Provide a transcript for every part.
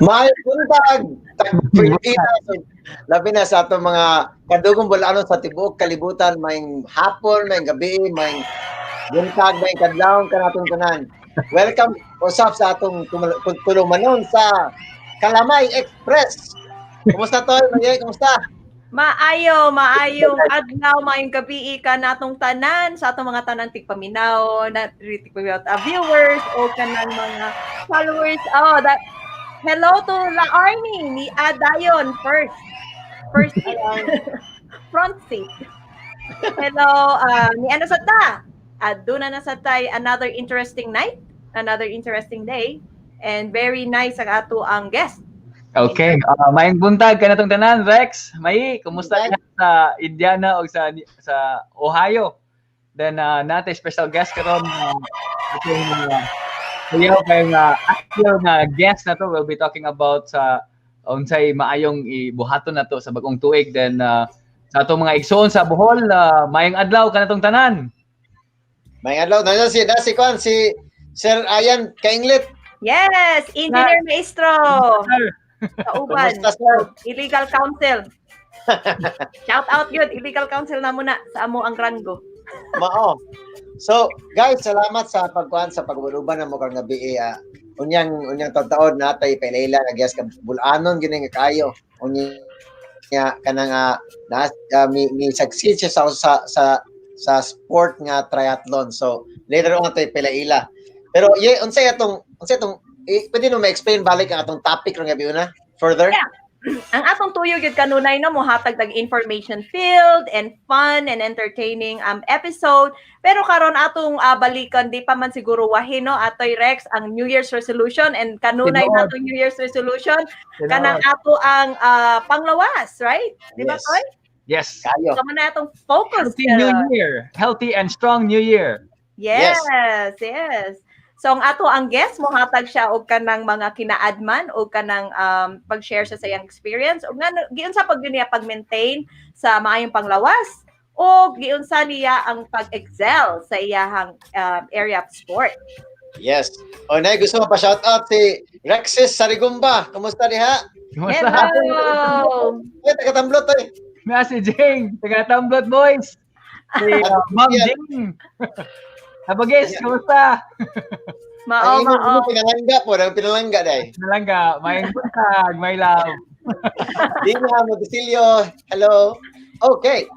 Maayong buntag, tag Pilipinas. Labi na sa atong mga kadugong bulanon sa tibuok kalibutan, maayong hapon, maayong gabi, maayong buntag, maayong kadlawon kanatong tanan. Welcome usab sa atong tulumanon sa Kalamay Express. Kumusta, Toy? Maye, kumusta? Maayo, maayong adlaw, maayong gabi kanatong tanan sa atong mga tanan tigpaminaw, na tigpaminaw, viewers o kanang mga followers. Oh, that hello to La Army ni Adayon first. First seat. Front seat. Hello, ni ano sa ta? Aduna na sa tay another interesting night, another interesting day, and very nice ang ato ang guest. Okay, maayong buntag kanatong tanan, Rex. May, kumusta ka sa Indiana o sa Ohio? Then natin special guest karon, atong kuyaw kay nga actual nga guest na to will be talking about sa unsay maayong ibuhaton na to sa bagong tuig. Then sa atong mga igsoon sa Bohol, maayong adlaw kanatong tanan. Maayong adlaw na si Kwan, si Sir Ayan Kainglit. Yes, Engineer Maestro. Sir. Kauban. Kumusta, sir? Illegal Council. Shout out yun, Illegal Council na muna sa amo ang ranggo. Mao. So, guys, salamat sa pagkuan sa pag-uban mo karong gabi. Unyang taon natay pailaila nga guest ka bulanon gini nga kayo. Unya kanang na mi succeed siya sa sport nga triathlon. So, later on tay pailaila. Pero ye unsay atong eh, pwede no ma-explain balik ang atong topic karong gabi una further? Yeah. Ang atong tuyo gyud kanunay no mohatag tag information filled and fun and entertaining episode. Pero karon atong balikan, di pa man siguro wahin no, atoy Rex, ang New Year's resolution and kanunay Tinuod. Natong New Year's resolution kanang ato ang panglawas, right? Di ba, Yes. Toy? Yes. Kayo. So na atong focus. Healthy New Year. Healthy and strong New Year. Yes. So ang ato ang guest mohatag siya og kanang mga kinaadman o kanang pag-share siya sa iyang experience og ngano giunsa pag niya pag-maintain sa maayong panglawas o giunsa niya ang pag-excel sa iyahang area of sport. Yes. O nay gusto mo pa shout out si Rexis Sarigumba. Kumusta diha? Kumusta? Hello. Eh, taga Tamblot eh. Na si Jing, taga Tamblot Boys. Si Ma'am Jing. Habagis, kumusta? Mao Ang mao. imong pinalangga po, ang pinalangga day. Nalangga, may buntag, my love. Dina Montesilio, hello. Okay.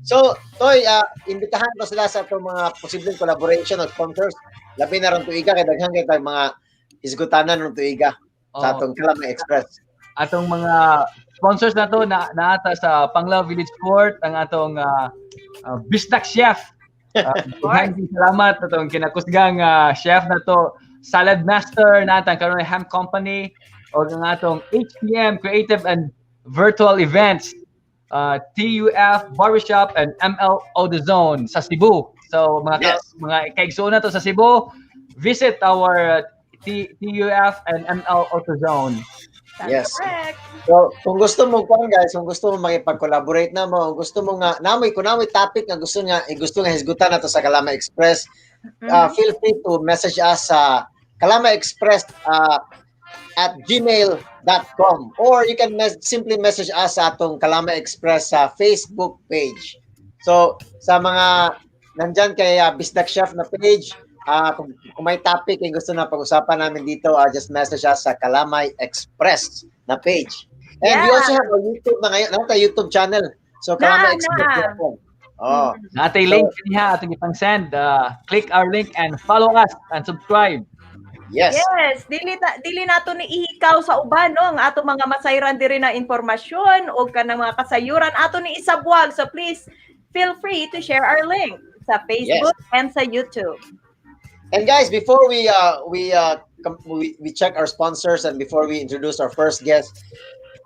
So, Toy, imbitahan ko sila sa atong mga posibleng collaboration o sponsors. Labi na ron tuiga, kay daghan kay tag mga hisgutanan ron tuiga sa atong Kalamay Express. Atong mga sponsors na to na naata sa Panglao Village Court, ang atong Bisdak Chef. Daghang salamat atong kinakusgang chef na to, Salad Master natang karon Ham Company o ang atong HPM Creative and Virtual Events, TUF Barbershop and ML Zone sa Cebu. So mga mga kaigsoon na to sa Cebu, visit our TUF and ML AutoZone. That's correct. So, kung gusto mo kuan guys, kung gusto mo makipag-collaborate na mo, kung gusto mo nga namoy kung namoy topic nga gusto nga hisgutan na to sa Kalama Express, feel free to message us sa Kalama Express at gmail.com or you can simply message us sa atong Kalama Express sa Facebook page. So, sa mga nandyan kay Bisdak Chef na page, kung may topic yung gusto na pag-usapan namin dito, just message us sa Kalamay Express na page. And we also have a YouTube na ngayon, naa YouTube channel. So, Kalamay Na, Express na. Yapon. Oh. Natay link niya atong ipang send. Click our link and follow us and subscribe. Yes. Yes, dili nato ni ihikaw sa uban no ang ato mga masayran diri na impormasyon o kanang mga kasayuran ato ni isabwag. So please feel free to share our link sa Facebook and sa YouTube. And guys, before we check our sponsors and before we introduce our first guest,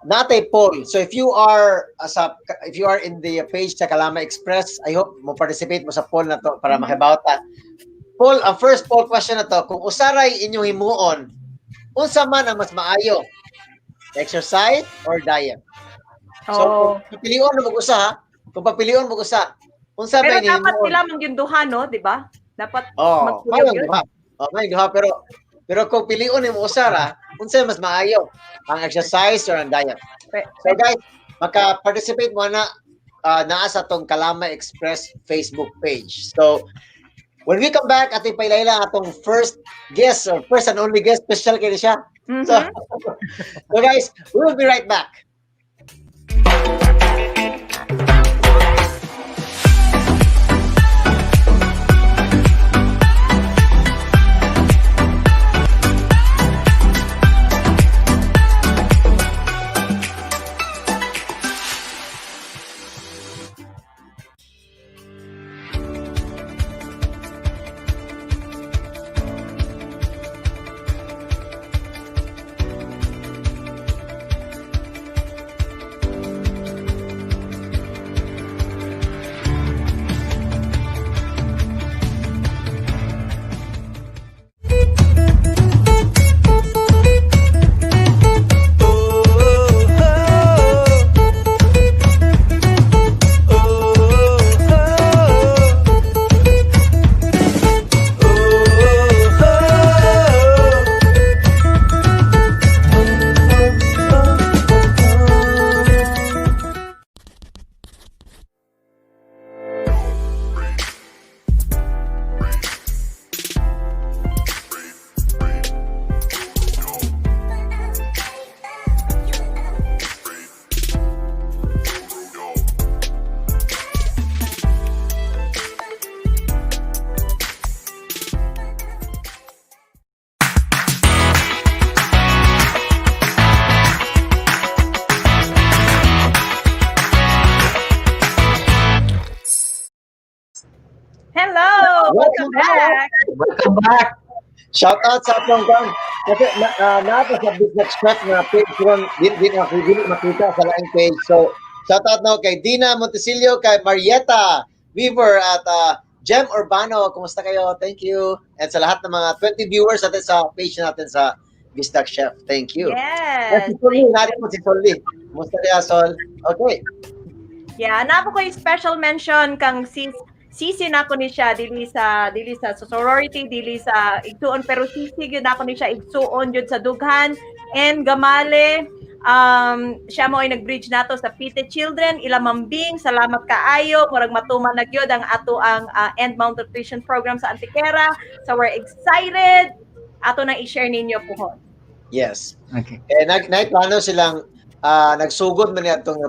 natay poll. So if you are in the page sa Kalama Express, I hope mo participate mo sa poll na to para makibaw ta. Poll, ang first poll question na to, kung usaray inyong himuon, unsa man ang mas maayo? Exercise or diet? So, kung papilion mo usa ha, kung papilion mo usa, unsa Pero ba inyong dapat himuon? sila mangyunduha no, di ba? Dapat Oh, magtuyo may yun. duha. Oh, may duha pero Pero kung pilion nimo usa ra, unsay mas maayo? Ang exercise or ang diet? So guys, maka-participate mo na naa sa atong Kalama Express Facebook page. So when we come back, ating pailayla ang atong first guest or first and only guest, special kay siya. So guys, we will be right back. Hello! Welcome Welcome back! Welcome back. Shout out sa atong kan. Kasi na, naa sa Business Chef nga page ron, di makita sa laing page. So shout out no kay Dina Montesilio, kay Marietta Weaver at Jem Urbano. Kumusta kayo? Thank you. And sa lahat ng mga 20 viewers natin sa page natin sa Bisdak Chef. Thank you. At Yes. si Solly, natin po si Solly. Kumusta kaya, Sol? Okay. Yeah, napo ko yung special mention kang sis sisi nako ni siya dili sa sorority, dili sa igsuon, pero sisi gyud nako ni siya igsuon gyud sa dughan and gamale. Siya mo ay nag-bridge nato sa Pite Children, Ilamambing, salamat kaayo, murag matuman na gyud ang ato ang End Malnutrition Program sa Antiquera. So we're excited. Ato nang i-share ninyo puhon. Yes. Okay. Eh, nagplano silang nagsugod man niya itong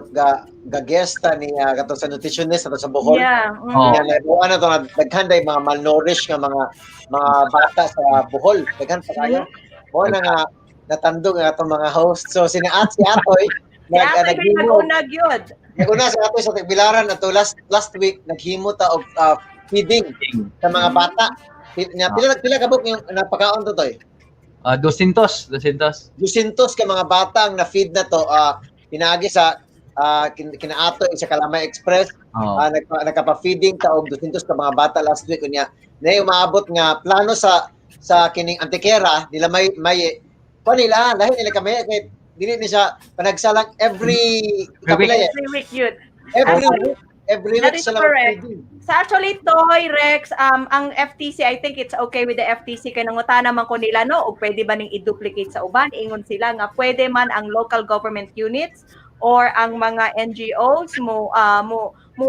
ga-gesta ni katong sa nutritionist ato sa Bohol. Yeah. Oh. Yan, ano to, daghan day mga malnourished nga mga bata sa Bohol. Daghan pa kayo. Mo na nga natandog ang atong mga host. So sina at si Atoy Si Atoy kay naghimo. nag-una gyud. Naguna si Atoy sa Tagbilaran ato last week naghimo ta og feeding sa mga bata. Pila kabuk yung napakaon to, Toy? 200, 200. 200 ka mga bata ang na-feed na to, pinaagi sa kinaatoy sa Kalamay Express. Oh. Nagpa-feeding ta og 200 ka mga bata last week unya. Nay umaabot nga plano sa kining Antiquera nila may kuan nila lahi nila kami kay dili ni siya panagsalang every Every kapila eh. Every week yun. Every week, every That week is sila correct. feeding. Sa actually, Toy, Rex, ang FTC, I think it's okay with the FTC kay nangutana man ko nila, no, og pwede ba ning i-duplicate sa uban? Ingon sila nga pwede man ang local government units or ang mga NGOs mo mo mo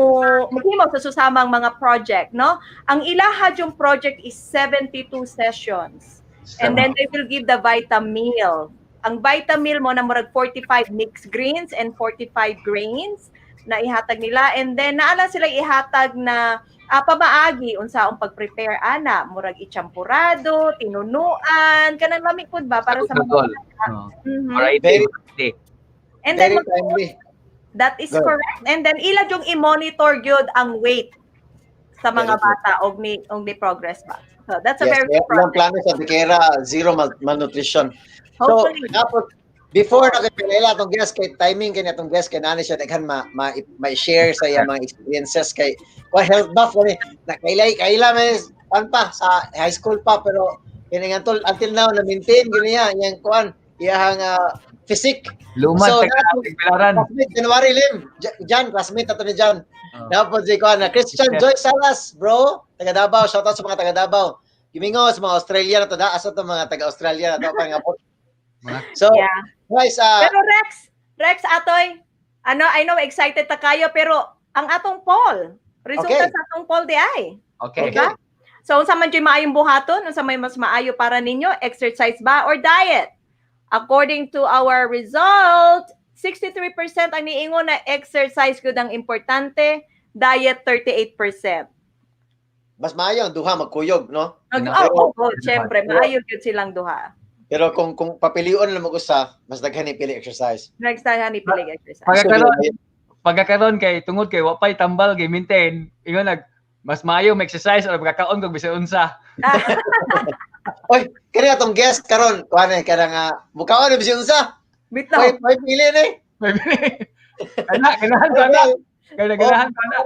maghimo sa susamang mga project, no? Ang ilaha yung project is 72 sessions. And then they will give the Vitamil. Ang Vitamil mo na murag 45 mixed greens and 45 grains na ihatag nila, and then naala sila ihatag na pamaagi unsaong pag-prepare ana, murag ichampurado, tinunuan, kanang lami pud ba para sa mga Google. Oh. Mhm. Variety. Very- And then Very timely. that is Go. correct. And then ila yung i-monitor gyud ang weight sa mga Very good. bata og ni progress ba. So that's a Yes, very kaya good ilang project. plano sa Antiquera, zero malnutrition. So, Hopefully. tapos, before na kay Pilela atong guest, kay timing kay atong guest, kay nani siya, daghan ma-share sa iya mga experiences kay, well, health buff, kani, na kaila, may, pan pa, sa high school pa, pero, kini nga tol, until now, na-maintain, gini niya, iyang kuan, iyang physique. Luman, So, Tagbilaran. Classmate, January Lim, Jan, classmate ato ni Jan. Oh. Napod si kuan, na Christian Joy Salas, bro, taga Davao, shout out sa mga taga Davao. Gimingo sa mga Australia na to da, asa to mga taga Australia na to pa nga. So, guys, Pero Rex Atoy, ano, I know excited ta kayo, pero ang atong poll, resulta sa atong poll di ay. Okay. Diba? So unsa man jud maayong buhaton, unsa may mas maayo para ninyo, exercise ba or diet? According to our result, 63% ang niingon na exercise gud ang importante, diet 38%. Mas maayo ang duha magkuyog, no? Oh, syempre, maayo gyud silang duha. Pero kung papilion lang mo usa, mas daghan ni pili exercise. Next time ni pili exercise. Pagkakaroon kay tungod kay wa pay tambal kay maintain, ingon nag mas maayo mag-exercise or magkakaon kog bisan unsa. Oy, kani atong guest karon, kuan eh kana nga mukaon bisan unsa. Bitaw. May pili ni. May pili. Kana ganahan ko na. Kaya ganahan ko na.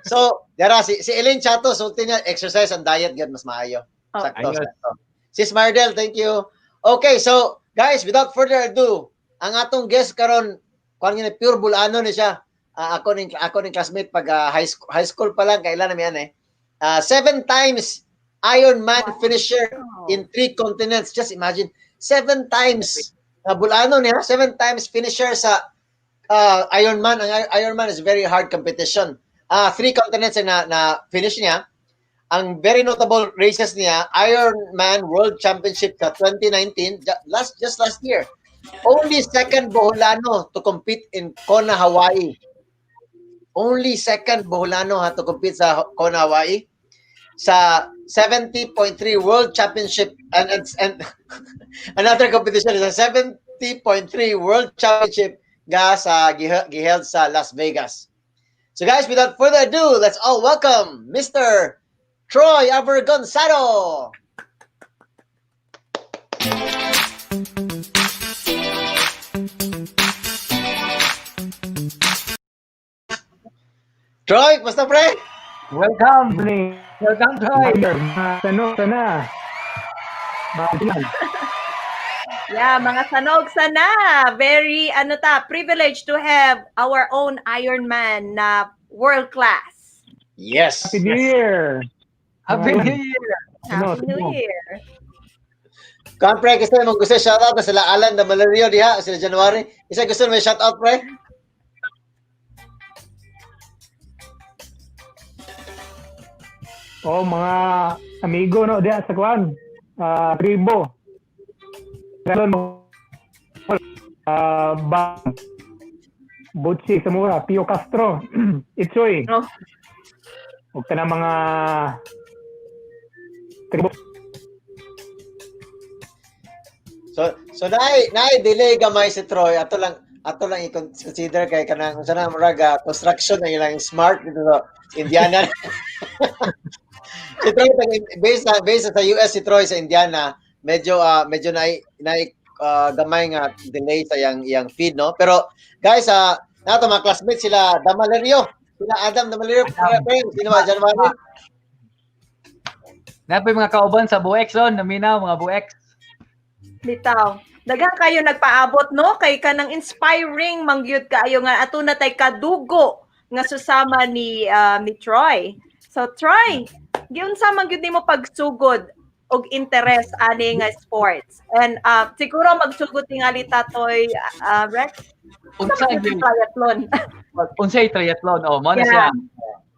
So, dara si Elaine Chato sulti niya exercise and diet gyud mas maayo. Oh. Sakto, sakto. Sis Mardel, thank you. Okay, so guys, without further ado, ang atong guest karon, kuan nga pure Bulano ni siya. Ako ning classmate pag high school pa lang, kailan na yan eh. 7 times Ironman finisher in 3 continents. Just imagine, 7 times Bulano niya, 7 times finisher sa Ironman. Ang Ironman is very hard competition. 3 continents na finish niya. Ang very notable races niya, Ironman World Championship ka 2019, just last year. Only second Boholano to compete in Kona, Hawaii. Only second Boholano ha to compete sa Kona, Hawaii. Sa 70.3 World Championship and another competition is a 70.3 World Championship ga sa giheld sa Las Vegas. So guys, without further ado, let's all welcome Mr. Troy Avergonzado. Troy, basta pre? Welcome. Welcome, Troy. Sana. Yeah, mga sanog sana. Very privileged to have our own Ironman na world class. Yes. Happy New Year. Happy New Year. Happy New Year. Kan pre, kasi mong gusto shout out na sila Alan na Malario diha, sila January. Isa gusto may shout out pre? Oh, mga amigo no diha sa kuan. Tribo. Galon ba Butchi Samura, Pio Castro, Itchoy. Oh. Ug kana mga tribo. So naay delay gamay si Troy. Ato lang i-consider kay kanang unsa na murag construction na ilang smart dito sa Indiana. Si Troy based sa US, si Troy sa Indiana, medyo naay gamay nga delay sa iyang feed, no? Pero guys, nato mga classmates sila Damalerio, sila Adam Damalerio, sino ba January? Napay mga kauban sa Buex on, naminaw mga Buex. Bitaw. Daghan kayo nagpaabot, no? Kay kanang inspiring mangyud kaayo nga ato na tay kadugo nga susama ni Troy. So Troy, giunsa man gyud nimo pagsugod og interest ani nga sports? And siguro magsugod tingali tatoy Rex. Unsay triathlon? Unsay triathlon? Oh, mo na siya.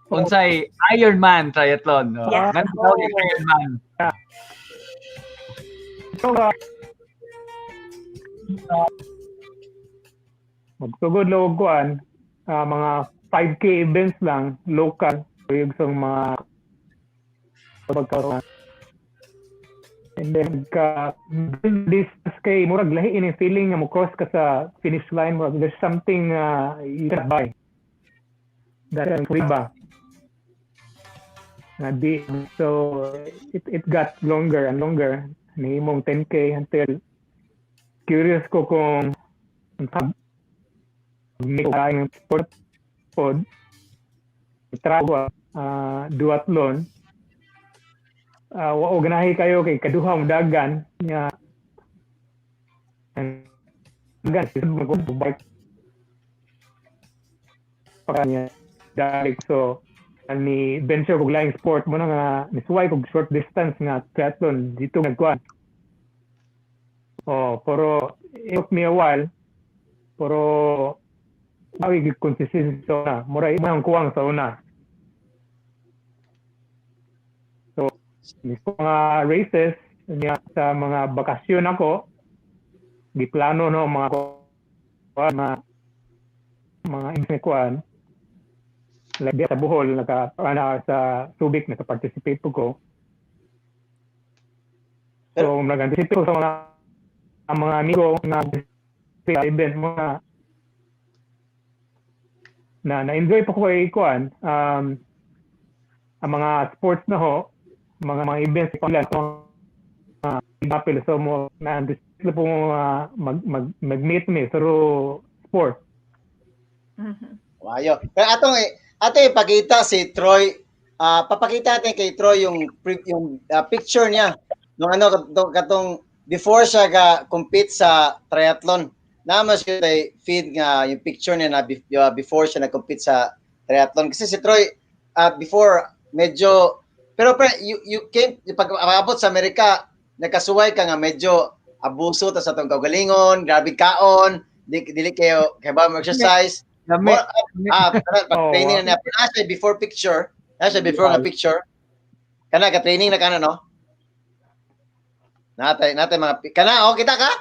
Unsay Ironman triathlon. Oh. Yeah. Oh. Ironman. So, magsugod lawag kuan, mga 5K events lang, local, yung sa mga pagkaroon. And then, ka this kay murag lahi ini feeling nga mo cross ka sa finish line, murag there's something you can buy. That's riba. Na di, so it got longer and longer. Nahimong 10K until curious ko kung make ng sport pod try duathlon. Wa ganahi kayo kay kaduha mo dagan nga dagan bike pa niya dalik, so Ni venture kog laing sport mo na nga nisuway kog short distance nga triathlon dito nagkuan. Oh, pero it took me a while, pero mao consistency sa una. Mura mo ang kuwang sa una. So, mga races niya sa mga bakasyon ako, giplano no mga kuan, mga kuan like sa Bohol naka ana sa Subic naka-participate po ko. So nag-anticipate ko sa mga amigo nga sa event mo na na na-enjoy po ko kay kuan ang mga sports na ho, mga events ko lang apil, so mo na-anticipate po mag mag mag-meet me through sport. Wayo. Pero atong ato ipakita si Troy, papakita natin kay Troy yung picture niya nung ano katong before siya ga compete sa triathlon. Naman siya kay feed nga yung picture niya na before siya nag-compete sa triathlon. Kasi si Troy before medyo pero pre, you came pag abot sa Amerika, nakasuway ka nga medyo abuso ta sa atong kaugalingon, grabe kaon, dili kayo kay ba mo exercise. Lami. Pag Oh, training na niya, pero nasa before picture, nasa before nga picture. Kana ka training na kana, no? Natay mga kana oh, kita ka?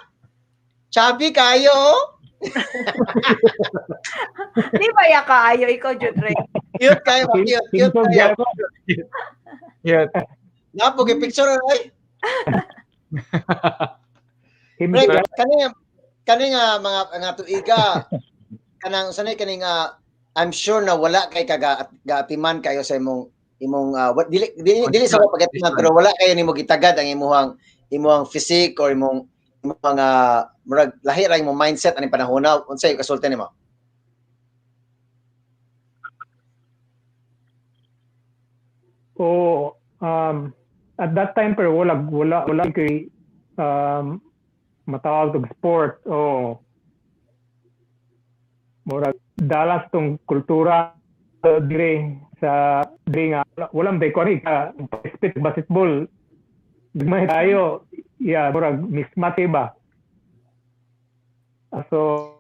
Chubby kayo, oh. Di ba ya kaayo ikaw jud, Ray? Cute kayo, cute, cute kayo. Yeah. Napo gi picture ay. Him Pre, kani kani nga mga nga tuiga kanang sanay kani nga I'm sure na wala kay kaga gaatiman kayo sa imong what, dili sa pagatiman pero wala kayo nimo gitagad ang imuhang physique or imong murag lahi ra imong mindset aning panahona. Unsay kasulti nimo? Oh, at that time pero wala kay matawag og sport. Oh. Murag dalas tong kultura dire sa dire nga walang bay kuan ka participate basketball gumay tayo, yeah, murag mismatch ba. So,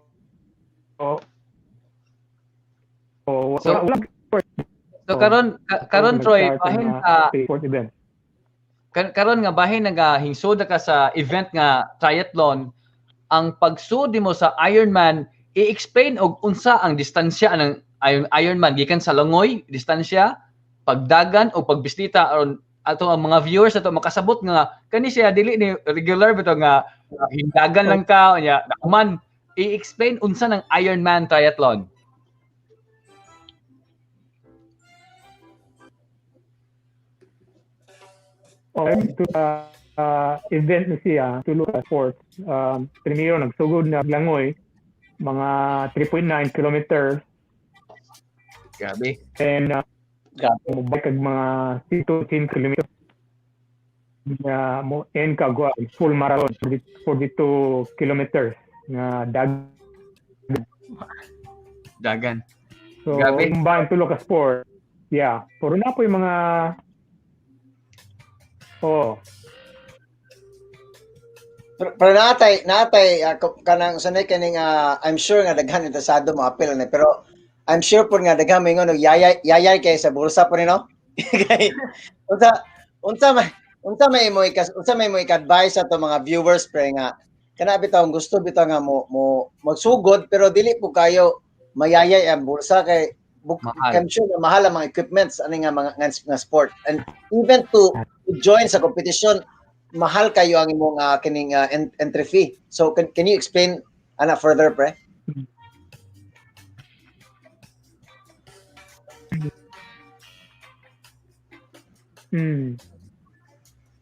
wala, wala. So karon Troy, bahin sa sport event. Karon nga bahin nagahingsod ka sa event nga triathlon, ang pagsud mo sa Ironman, i-explain og unsa ang distansya ng Ironman gikan sa langoy, distansya, pagdagan o pagbislita aron ato ang mga viewers ato makasabot nga kani siya dili ni regular bitaw nga hindagan lang ka unya man. I-explain unsa ng Ironman triathlon. Okay, to event ni siya, tulo ka sports. Primero nagsugod na langoy, mga 3.9 kilometers. Grabe. And Grabe. Mobike kag mga 6 to 10 kilometers. Mo end ka gwa full marathon, 42 kilometers nga dagan. So, Grabe. combine tulo ka sport. Yeah, pero na po yung mga. Oh. Pero natay kanang sanay kaning I'm sure nga daghan interesado mo apil ani, pero I'm sure po nga daghan moingon og yayay yayay kay sa bulsa po ni, no. Kay unsa may mo ika-advise sa ato mga viewers, pre, nga kana bitaw gusto bitaw nga mo magsugod pero dili po kayo mayayay ang bulsa kay Mahal. I'm sure na mahal ang mga equipments ani nga mga nga sport, and even to join sa competition mahal kayo ang imong kining entry fee. So can you explain ana further, pre?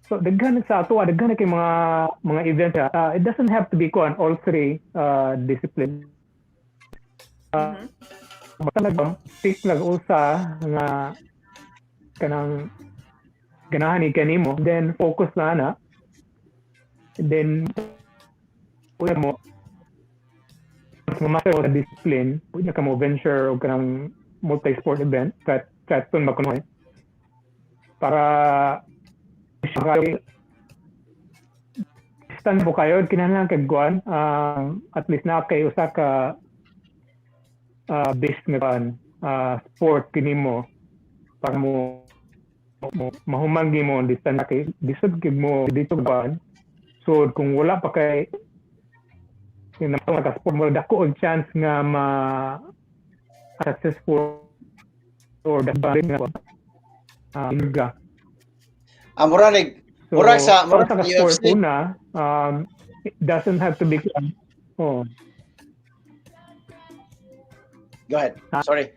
So daghan sa ato, daghan kay mga events. It doesn't have to be kuan all three discipline. Basta nag-pick lang usa nga kanang ganahan ni kanimo, then focus na ana. And then una mo mas master sa discipline, pwede ka mo venture og kanang multi-sport event, Triathlon ba kuno eh? Para stand mo kayo kinahanglan kag kuan, at least na kay usa ka base nga kuan, sport kini mo para mo mahuman mo ang distance kay lisod kay mo dito kuan. So kung wala pa kay yung ka sport mo, dako og chance nga ma successful or dako nga nga Ah, mura nig So, murag para sa sa sport UFC. Una, it doesn't have to be, oh, Go ahead. Sorry.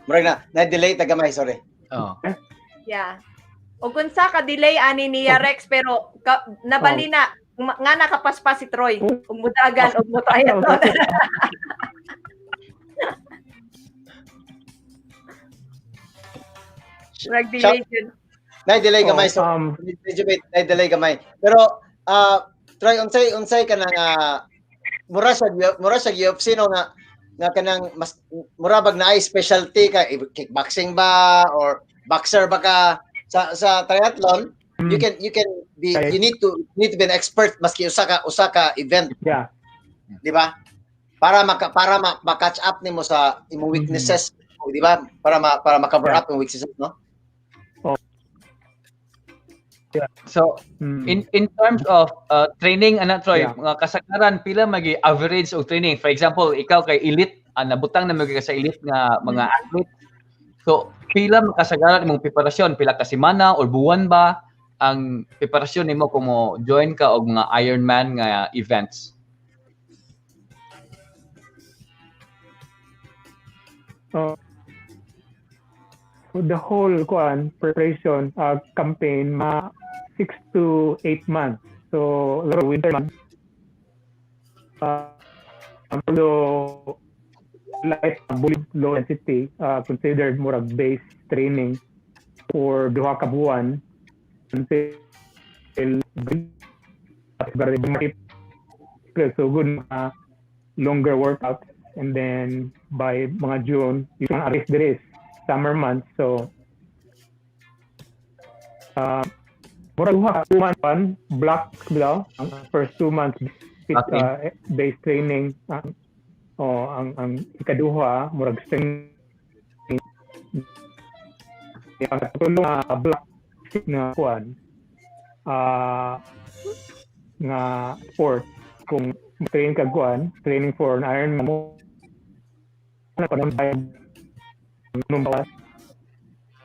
Murag na na-delay ta gamay, sorry. Oh. Yeah. O kung sa ka-delay ani niya Rex, pero ka, nabali na nga nakapaspas si Troy ug mudagan ug mo-triathlon. Murag delay yun. Na-delay Oh, gamay, so medyo may na-delay gamay. Pero Troy, unsay ka na nga mura siya UFC, no, nga nga kanang mas mura bag naay specialty ka, kickboxing ba or boxer ba ka sa triathlon, you can be you need to be an expert maski usa ka event, di ba? Para ma-catch up nimo sa imong weaknesses, di ba? Para ma-cover up yung weaknesses, no? So in terms of training ana, Troy, mga kasagaran pila magi average og training? For example, ikaw kay elite, nabutang na magi ka sa elite nga mga athlete. So pila makasagaran imong preparasyon, pila ka semana or buwan ba ang preparasyon nimo kung mo join ka og mga Ironman nga events? So the whole kuan preparation campaign ma 6 to 8 months. So laro winter months. Although light bullet low density, considered murag base training for duha ka buwan until so good mga longer workout, and then by mga June yung aris diri is summer months, so murag duha 2 months one block bitaw. Ang first 2 months base training, ang oh, ang ikaduha murag strength, ang katulo nga block na kuan nga sport. Kung train ka kuan training for an Ironman mo na pa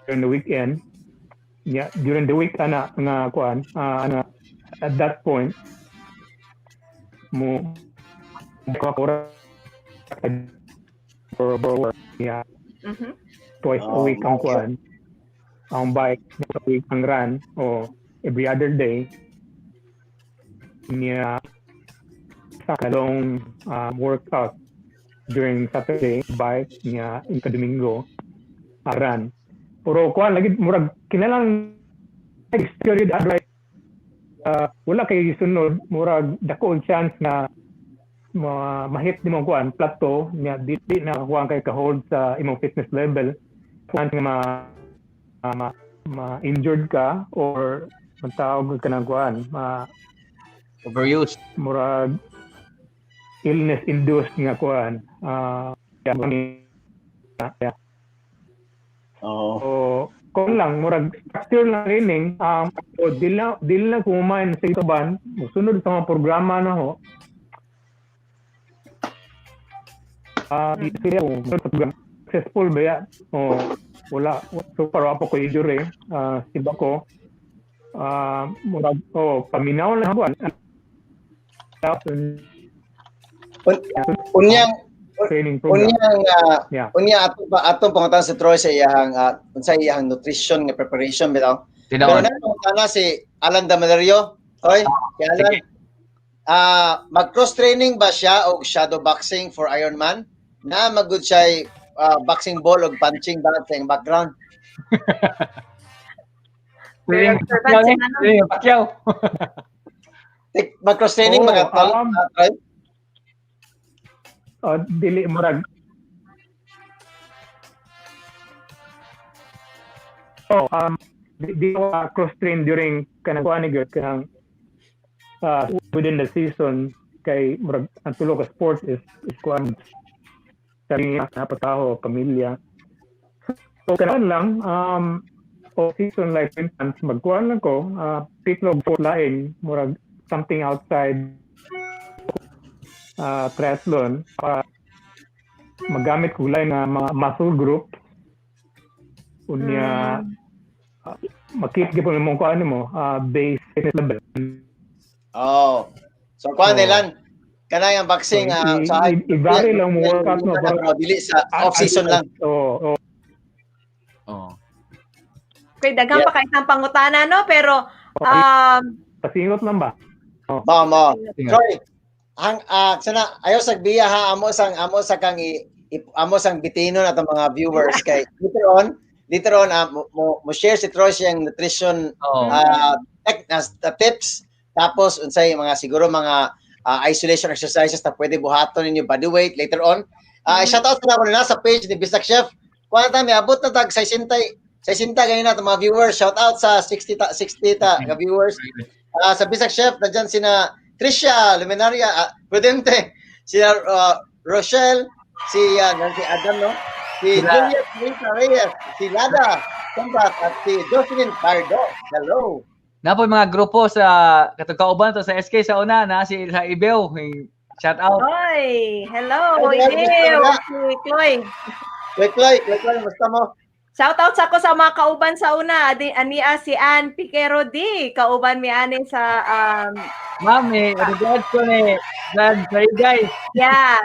during the weekend, yeah, during the week ana nga kuan ana at that point mo for work, yeah, twice a week ang kuan, ang bike, a week ang run o every other day niya sa kalong workout during Saturday bike niya, ika Domingo run. Pero kuan lagi murag kinalang period right, wala kay sunod, murag dako ang chance na ma mahit nimo kuan plateau niya, di na kuan kay ka hold sa imong fitness level, kuan nga ma injured ka or matawag ka ng kuan ma Overuse. Murag illness induced nga kuan, yeah. Oh. So kung lang murag structure lang training, o dili lang kumain sa ituban, musunod sa mga programa na ho, sila kung sa program successful ba ya o wala. So para pa ko injury, siba ko, murag oh paminaw lang kuan. Unyang Training program. Unyang unya ato pa atong pangutan si Troy sa iyang unsay iyang nutrition nga preparation bitaw. Pero Tinuod. na pangutana si Alan Damalerio. Oy, si Alan. Sige. Mag cross training ba siya og shadow boxing for Ironman? Na magud siya boxing ball og punching bag sa iyang background. Very observant si Manong. Sige, Pacquiao. Mag cross training Oo, mga tol, Troy? Dili murag Oh, di ko cross train during kanang kuan ni gyud, kanang within the season kay murag ang tulo ka sports is kuan sabi nga napataho pamilya. So kanang lang off season, like for instance magkuan lang ko, pick log for lain, murag something outside triathlon para magamit ko lang nga mga muscle group unya makit gyud mo kuan mo base fitness level. Oh. So kuan Oh. nilan kanang ang boxing So, sa i-vary lang mo workout mo pero dili sa off season lang. Oo. Oh. Okay, daghan pa kay isang pangutana, no, pero Pasingot lang ba? Ba mo. Ingat. Troy, hang sana ayaw sa biya ha, amo sa kang amo sang bitino na atong mga viewers kay later on mo share si Troy siyang nutrition Oh. tips, tapos unsay mga siguro mga isolation exercises na pwede buhaton ninyo body weight later on. Shout out sa ako na sa page ni Bisdak Chef. Kuan ta miabot na tag 60 60 ganina na atong mga viewers. Shout out sa 60 ta ka viewers. Sa Bisdak Chef nandiyan sina Tricia Luminaria, Prudente, sina Rochelle, si si Adam, no? Si Juliet Rita Reyes, si Lada Combat, at si Jocelyn Pardo. Hello. Napoy mga grupo sa katong kauban to sa SK sa una na si sa Ibeo. Shout out. Oy, hello, Hi, Ibeo, Musta si Chloe. Chloe, Chloe, Chloe, musta mo? Shout out sa ako sa mga kauban sa una, adi ania si Ann Piquero D. Kauban mi ani sa Ma'am, regards ko ni Brad Sarigay. Yeah.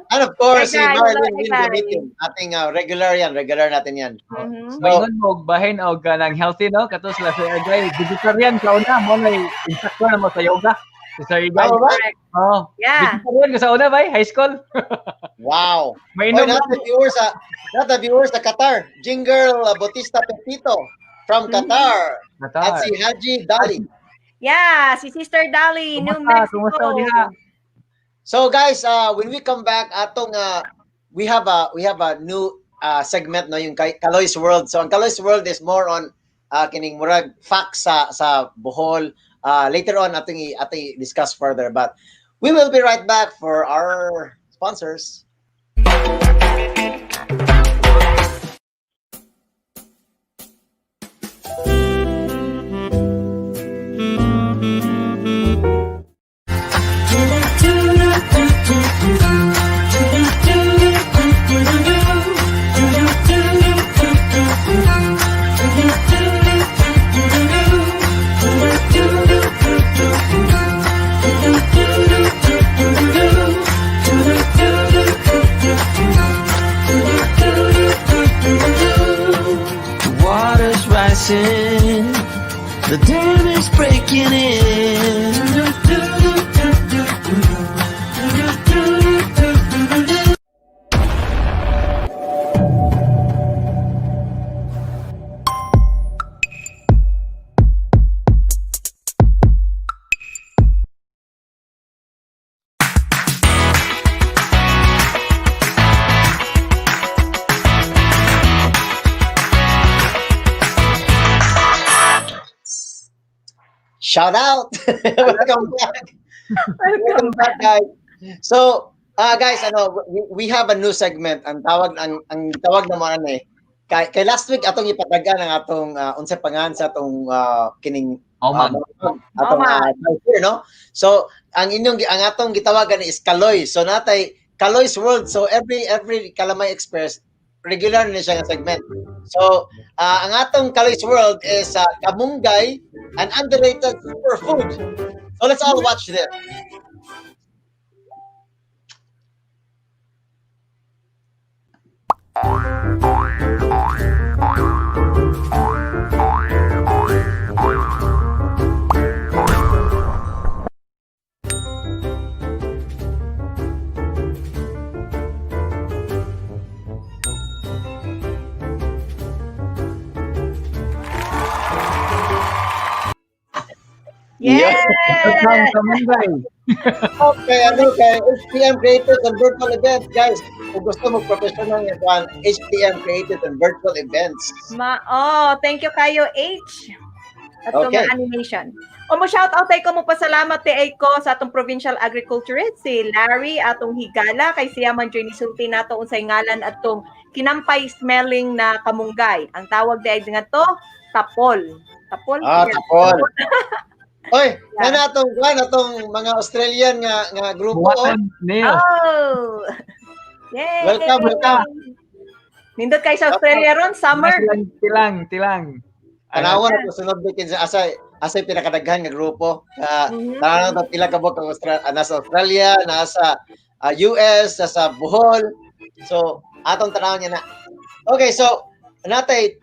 And of course, si Hi, guys. Marlene Hello, Win guys. Gamitin, ating regular yan, regular natin yan. Mhm. Maingon mo og bahin og kanang healthy, no, kato sila sa Sarigay. Vegetarian ka una mo na instructor na mo sa yoga. Si Sarigay. Tama ba? Oh. Yeah. Vegetarian ko sa una bay, high school. Wow. Oy, Mainom not the viewers sa Qatar. Jingle Bautista Pepito from Qatar. Qatar. At si Haji Dali. Yeah, si Sister Dali, New Kumusta? Mexico. Kumusta diha? So guys, when we come back atong we have a new segment, no, yung Kaloy's World. So ang Kaloy's World is more on kining murag facts sa Bohol. Later on atong discuss further, but we will be right back for our sponsors. The water's rising, the dam is breaking in. Shout out! Welcome back. Welcome back, guys. So, guys, ano, we have a new segment. Ang tawag ang tawag na mo ano eh. Kay last week atong ipadagan ang atong unsay pangan sa atong kining Oman. Atong here, no? So, ang inyong ang atong gitawagan is Kaloy. So natay Kaloy's World. So every Kalamay Express regular na siya nga segment. So, ang atong Kaloy's World is kamunggay, an underrated superfood. So let's all watch this. Yes! Welcome, kamunggay. Okay, ano, kay HPM Creators and Virtual Events. Guys, kung gusto mo professional nga kuan, HPM Creators and Virtual Events. Ma oh, thank you kayo, H. At mga animation. O mo shout out ay ko, mo pasalamat ti ay ko sa atong provincial agriculturist si Larry atong higala kay siya man joy nisulti nato unsay ngalan atong kinampay smelling na kamunggay. Ang tawag di ay nga to tapol. Tapol. Ah, Yeah. tapol. Oy, na atong kuan, atong mga Australian nga grupo, oh. Buhatan niyo. Oh. Yay! Welcome, welcome. Nindot kay sa Australia ron, summer. Silang tilang, tilang. Tanawa na to sunod weekend sa asay pinakadaghan nga grupo. Tanaw na pila ka buok ang nasa Australia, nasa US, nasa Bohol. So, atong tanawon niya na. Okay, so natay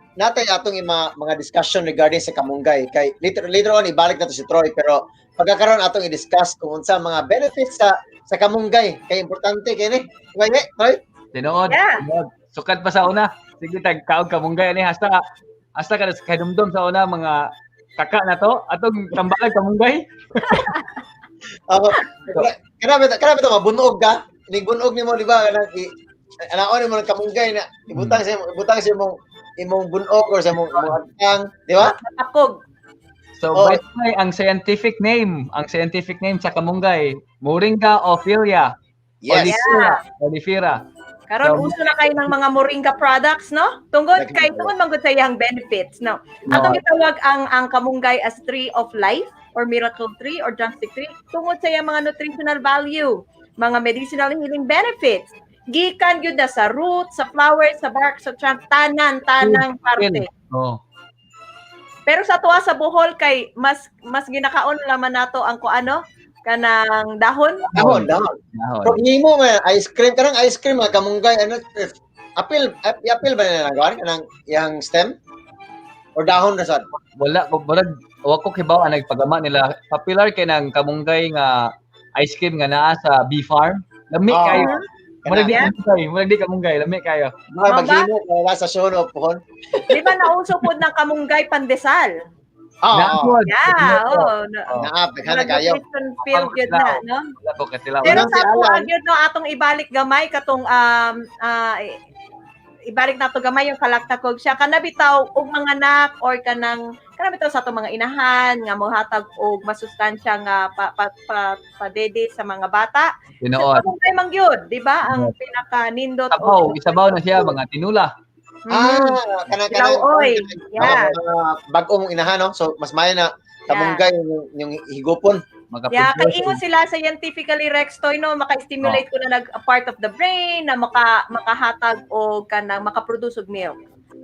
atong ima, mga discussion regarding sa kamunggay kay later on ibalik nato si Troy, pero pagkakaroon atong i-discuss kung unsa mga benefits sa kamunggay kay importante kini. Di ba, Troy? Tinuod. Yeah. Tinuod. Sukat pa sa una. Sige, tag kaog kamunggay ani hasta hasta ka kadumdum sa una mga kaka na to atong tambalag kamunggay. Ako, kana ba mabunog ka? Nig bunog nimo, di ba? Kanang anaon nimo ng kamunggay na ibutang sa imong bunog or sa imong agtang, di ba? Matakog. So Oh. by the way, ang scientific name sa kamunggay, Moringa oleifera. Yes. Oleifera. Oleifera. Karon So, uso na kayo ng mga moringa products, no? Tungod Lagi kay na. tungod man gud sa iyang benefits, no? Atong gitawag ang kamunggay as tree of life or miracle tree or drumstick tree tungod sa iyang mga nutritional value, mga medicinal healing benefits. Gikan gyud na sa root, sa flowers, sa bark, sa trunk, tanan, tanang parte. Oh. Pero sa tuwa sa Bohol kay mas ginakaon laman nato ang kuano kanang dahon. Dahon, dahon. Dahon. Pag nimo man ice cream, kanang ice cream mga kamunggay, ano, if, apil ba nila nagawan kanang iyang stem or dahon na sad? Wala ko, murag wa ko kibaw ang nagpagama nila. Popular kay nang kamunggay nga ice cream nga naa sa Bee Farm. Lami kayo. Murag di kamunggay, murag di kamunggay, lami kayo. Mga Mao ba? maghimo wala sa show no pohon. Di ba nauso pod ng kamunggay pandesal? Oo. Naapod. Yeah, oh. Na, Oh. Naa, daghan na kayo. nutrition field yun na, no? Wala ko katilaw. Pero Unang sa si ato Alan. gyud no, atong ibalik gamay katong ibalik nato gamay yung kalaktakog siya kana bitaw og mga anak or kanang kana bitaw sa atong mga inahan nga mohatag og masustansya nga pa, pa, pa, padede sa mga bata. Tinuod. Kamunggay man gyud, di ba? Ang pinaka nindot Sabaw, isabaw na siya mga tinula. Ah, kanang kanang Tilaw-oy. Yeah. Mga bag-ong inahan, no? So mas maayo na kamunggay yung higupon. Mga Yeah, kay ingon sila scientifically, Rex Toy, no, maka-stimulate ko na nag a part of the brain na makahatag o kanang makaproduce og milk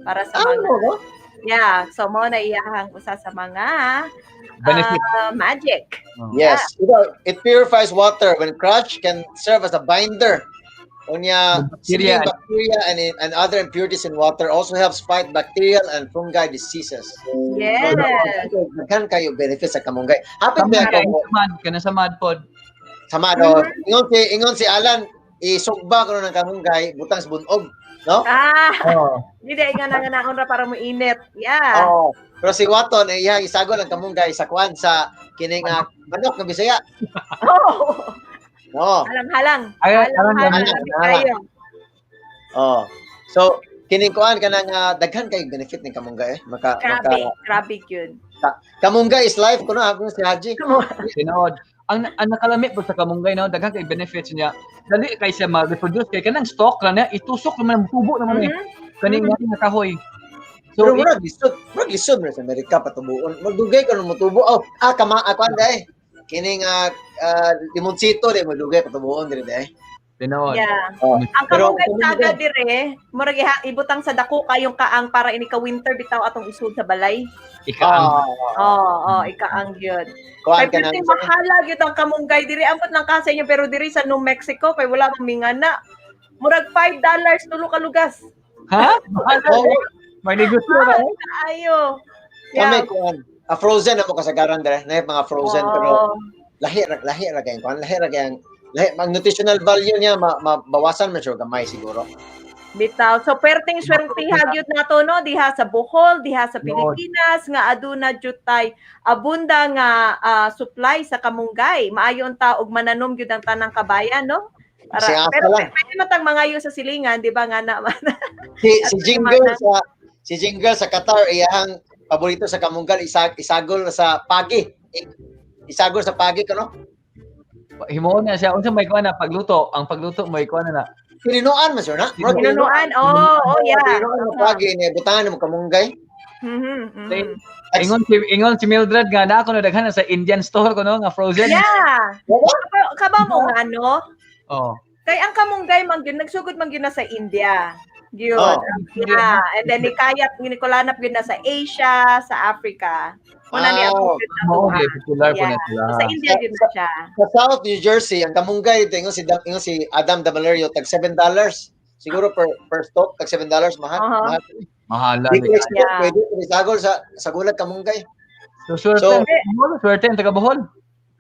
para sa Ah, mga no, no? Yeah, so mo na iyahang usa sa mga benefit. Magic. Oh. Yes. It purifies water. When crushed, can serve as a binder. Unya, Bacteria. bacteria, bacteria and other impurities in water, also helps fight bacterial and fungi diseases. So, daghan kayo benefits sa kamunggay. Hapit ba Kamunggay, ako samad, kana samad pod. sama do. Ingon si Alan, isugba kuno ng kamunggay, butang sa bunog, no? Ah, Oh. hindi nga nga naon ra para mo init. Yeah. Oo. Pero si Waton eh, iya isagol ang kamunggay sa kuan, sa kining manok ng Bisaya. Oh. No. Halang-halang. Ay, Halang-halang. halang, Lami halang. kayo. Oh. So kining kuan kanang daghan kay benefit ning kamunggay eh. Maka, Grabe, maka grabe yun. Kamunggay is life kuno ako si Haji. Tinuod. Ang nakalami po sa kamunggay no, daghan kay benefits niya. Dali kay siya ma-reproduce kay kanang stalk ra niya, itusok naman, tubo naman eh. Kaning nga kahoy. So Pero murag lisod man sa Amerika patubuon. Magdugay ka no motubo. Oh, kama ako anda eh. Kining limoncito di magdugay patubuon diri eh. Tinuod. Yeah. Oh. Ang Pero kamunggay saga dire, murag ibutang sa dako kayong kaang para ini ka winter bitaw atong isud sa balay. Ikaang Oh, ikaang gyud. Kuan Kay ka na. perting mahala gyud ang kamunggay diri, ambot lang ka sa inyo, pero diri sa New Mexico kay wala mang mingana. Murag $5 tulo ka lugas. Ha? Oh, May negosyo ra eh. Ayo. kami kuan. Frozen na mo kasagaran dire. Na mga frozen, pero lahi ra kay kuan, lahi ra kay lahi ang nutritional value niya mabawasan man siya gamay siguro. Bitaw. So perting swertiha gyud nato, no, diha sa Bohol, diha sa Noon. Pilipinas nga aduna jud tay abunda nga supply sa kamunggay. Maayo unta og mananom gyud ang tanang kabayan, no? Para, Kasi asa pero lang. pwede matang mangayo sa silingan, di ba nga na? Si si At Jingle naman- sa si Jingle sa Qatar, iyahang paborito sa kamunggal isagol sa pagi. Isagol sa pagi kano? Himuon na siya unsa may kuan na pagluto, ang pagluto may kuan na. Pininuan man sir na. Murag Pinunuan. Oh, yeah. Pininuan mo pagi ni butangan mo kamunggay. Ingon si Mildred nga na ako na daghan na sa Indian store ko no nga frozen. Yeah. Kaba mo nga, no? Oh. Kay ang kamunggay man gyud nagsugod man gyud na sa India. Gyud. Oh. Yeah, and then nikayat nikulanap gyud na sa Asia, sa Africa. Muna ni Ah. ang gyud sa Mao tuwa. gyud popular po Yeah. na sila. So, sa India gyud na siya. Sa South New Jersey, ang kamunggay dito ingon si Adam Damalerio tag $7. Siguro per stock tag $7 mahal. Uh-huh. Mahal. Mahala. Di ko expect pwede isagol sa gulag kamunggay. So swerte, So- swerte ang taga Bohol.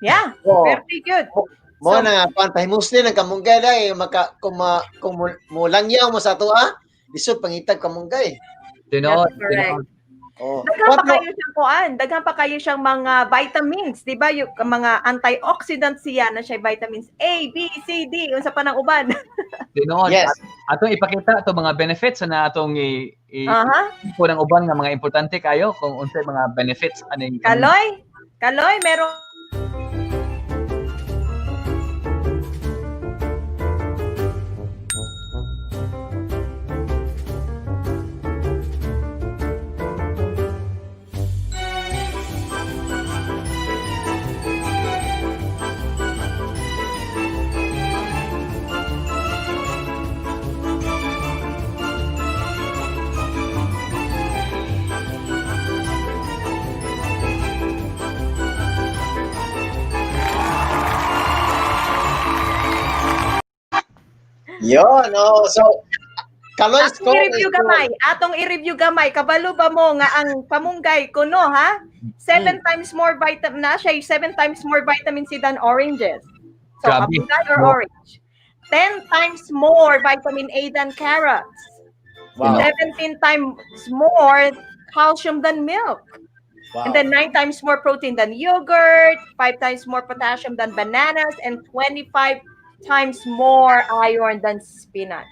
Yeah, Oh. very good. Mo So- na pan pahimusli ng kamunggay dai maka kung ma, kung mulangyaw mo sa atoa, lisod pangitag kamunggay. Tinuod. That's correct. Tinuod. Oh. Daghan pa What no- kayo siyang kuan, daghan pa kayo siyang mga vitamins, di ba? Yung mga antioxidants siya na siya vitamins A, B, C, D, unsa pa nang uban. Tinuod. Yes. Atong ipakita ato mga benefits na atong i po ng uban nga mga importante kayo kung unsay mga benefits aning Kaloy, Kaloy, meron Yon, oh. So Kaloy Atong i-review gamay. Atong i-review gamay. Kabalo ba mo nga ang pamunggay kuno ha? 7 times more vitamin na siya, 7 times more vitamin C than oranges. So Grabe. kamunggay or No. orange. 10 times more vitamin A than carrots. Wow. 17 times more calcium than milk. Wow. And then 9 times more protein than yogurt, 5 times more potassium than bananas, and 25 times more iron than spinach.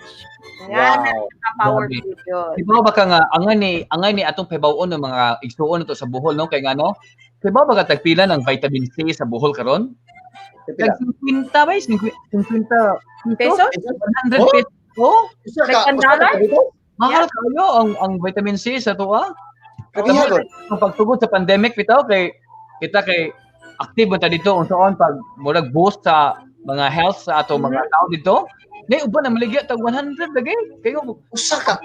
Nga na Wow. power Grabe. food yun. Di ba ka nga angay ni atong pahibaw-on ng mga igsuon to sa Bohol no kay ngano? Kibaw ba ka tagpila ng vitamin C sa Bohol karon? Pila? Tag 50 ba? 50 Pesos? 100 Oh? pesos. Oh, Usa Like ka, $10? usa ka dito? mahal kayo ang vitamin C sa tuwa. Grabe gud. Ang pagtugod sa pandemic bitaw kay kita kay active man ta dito unsaon pag murag boost sa mga health sa ato mga tao dito. Nay uban na maligya tag 100 lagi. Kayo Usa ka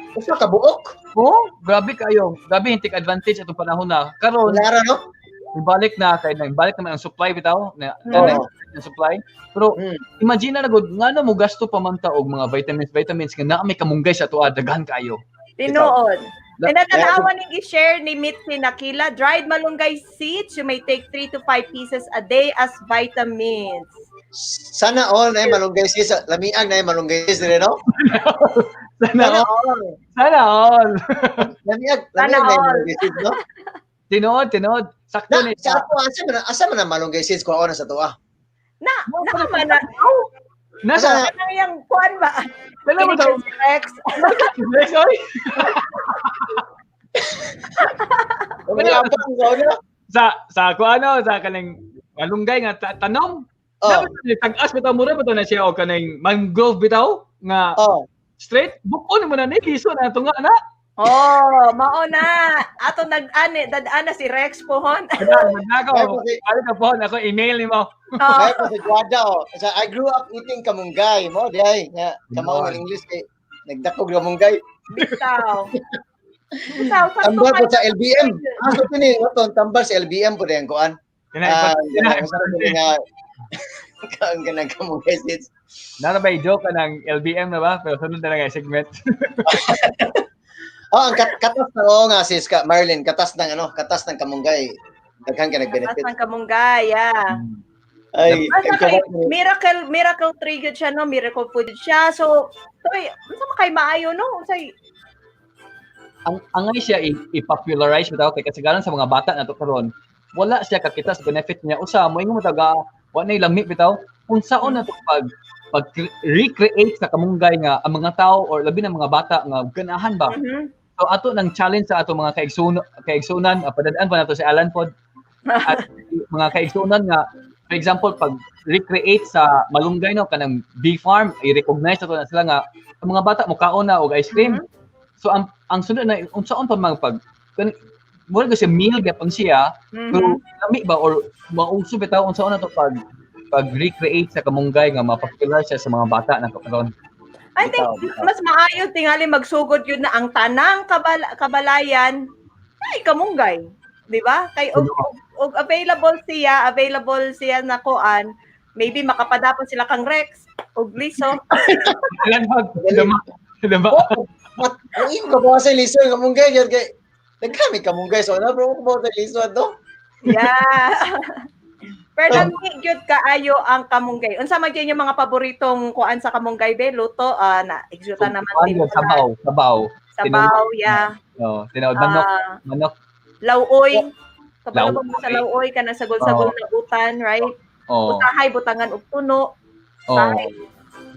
buok. oh, grabe kayo. Grabe take advantage atong panahon na. Karon Lara no? ibalik na kay nang balik naman ang supply bitaw na Oo. ang supply. Pero imagine na gud ngano mo gasto pa man ta og mga vitamins nga naa may kamunggay sa tuwa daghan kayo. Tinuod. La- And natanawan ning i-share ni Mitzi Nakila, dried malunggay seeds, you may take 3 to 5 pieces a day as vitamins. Sana all na malunggay sis, lamiag na malunggay sis dire no? Sana Sana all. all. Sana all. Lamiag, Sana lamiag na all. malunggay sis no? Tinuod, tinuod. Sakto Na, ni sa ato asa man ang malunggay sis ko na sa tuwa. Na, naman na, Nasa kanang yang kuan ba? Kailan mo daw? Kini si Rex. Rex, oy. Wala pa ko na. Sa kuano sa kaning malunggay nga tanom. Oh, Dapat ni tag-as bitaw mura bitaw na siya og kaning mangrove bitaw nga oh. straight bukon mo na ni liso na tunga na. Oh, mao na. Ato nag-ani, dad-ana si Rex pohon. Nagaw. Ay, kasi- Balik ka pohon ako email nimo. Oh. Kaya pa sa Guada, oh. Sa, I grew up eating kamunggay. Mo, di ay. Nga, kamao ng English kay nagdakog kamunggay. Bitaw. Bitaw, sakto Tambal po kayo. sa LBM. Ah, so pini, ito, tambal sa LBM po din kuan. Ah, nga, ang ganang kamunggay seeds. Nara ba joke ka ng LBM na ba? Pero sunod na lang ang segment. Oh, ang katas na oo nga sis ka Marlene, katas ng ano, katas ng kamunggay. Daghan ka Katas nag-benefit. ng kamunggay, yeah. Ay, Basta kay miracle tree gyud siya, no? Miracle food siya. So, toy, unsa man kay maayo, no? Unsay Ang angay siya i-popularize bitaw kay kasagaran sa mga bata nato karon wala siya kakita sa benefit niya. Usa moingon mo taga wa nay lami bitaw, unsaon na to pag recreate sa kamunggay nga ang mga tao or labi na mga bata nga ganahan ba. So ato nang challenge sa ato mga kaigsuonan, padadaan pa nato si Alan pod at mga kaigsuonan nga for example pag recreate sa malunggay, no, kanang bee farm, i-recognize ato na sila nga ang mga bata mukaon na og ice cream. So ang sunod na unsaon pa man pag mura kasi meal gyapon siya, pero lami ba or mauso bitaw, unsaon na to pag recreate sa kamunggay nga mapopular siya sa mga bata na karon? I think Bitaw, bitaw. mas maayo tingali magsugod yun na ang tanang kabalayan ay kamunggay, di ba? Kay og available siya na kuan, maybe makapadapon sila kang Rex og Liso. Alan pod, diba? Diba? But, ang iyong kabawa sa liso, yung kamunggay, yun kay, nagkami kamunggay, so ano, pero kabawa sa liso, ato? Yeah. Pero lami gyud kaayo ang kamunggay. Unsa man gyud yung mga paboritong kuan sa kamunggay be? Luto na exuta naman Kuan yun, sabaw, sabaw. Sabaw, yeah. Oh, tinuod manok, manok. Lauoy. Kabalo ba mo sa Lauoy. lauoy kanang sagol-sagol na utan, right? Oh. Usahay butangan og puno, Oh. usahay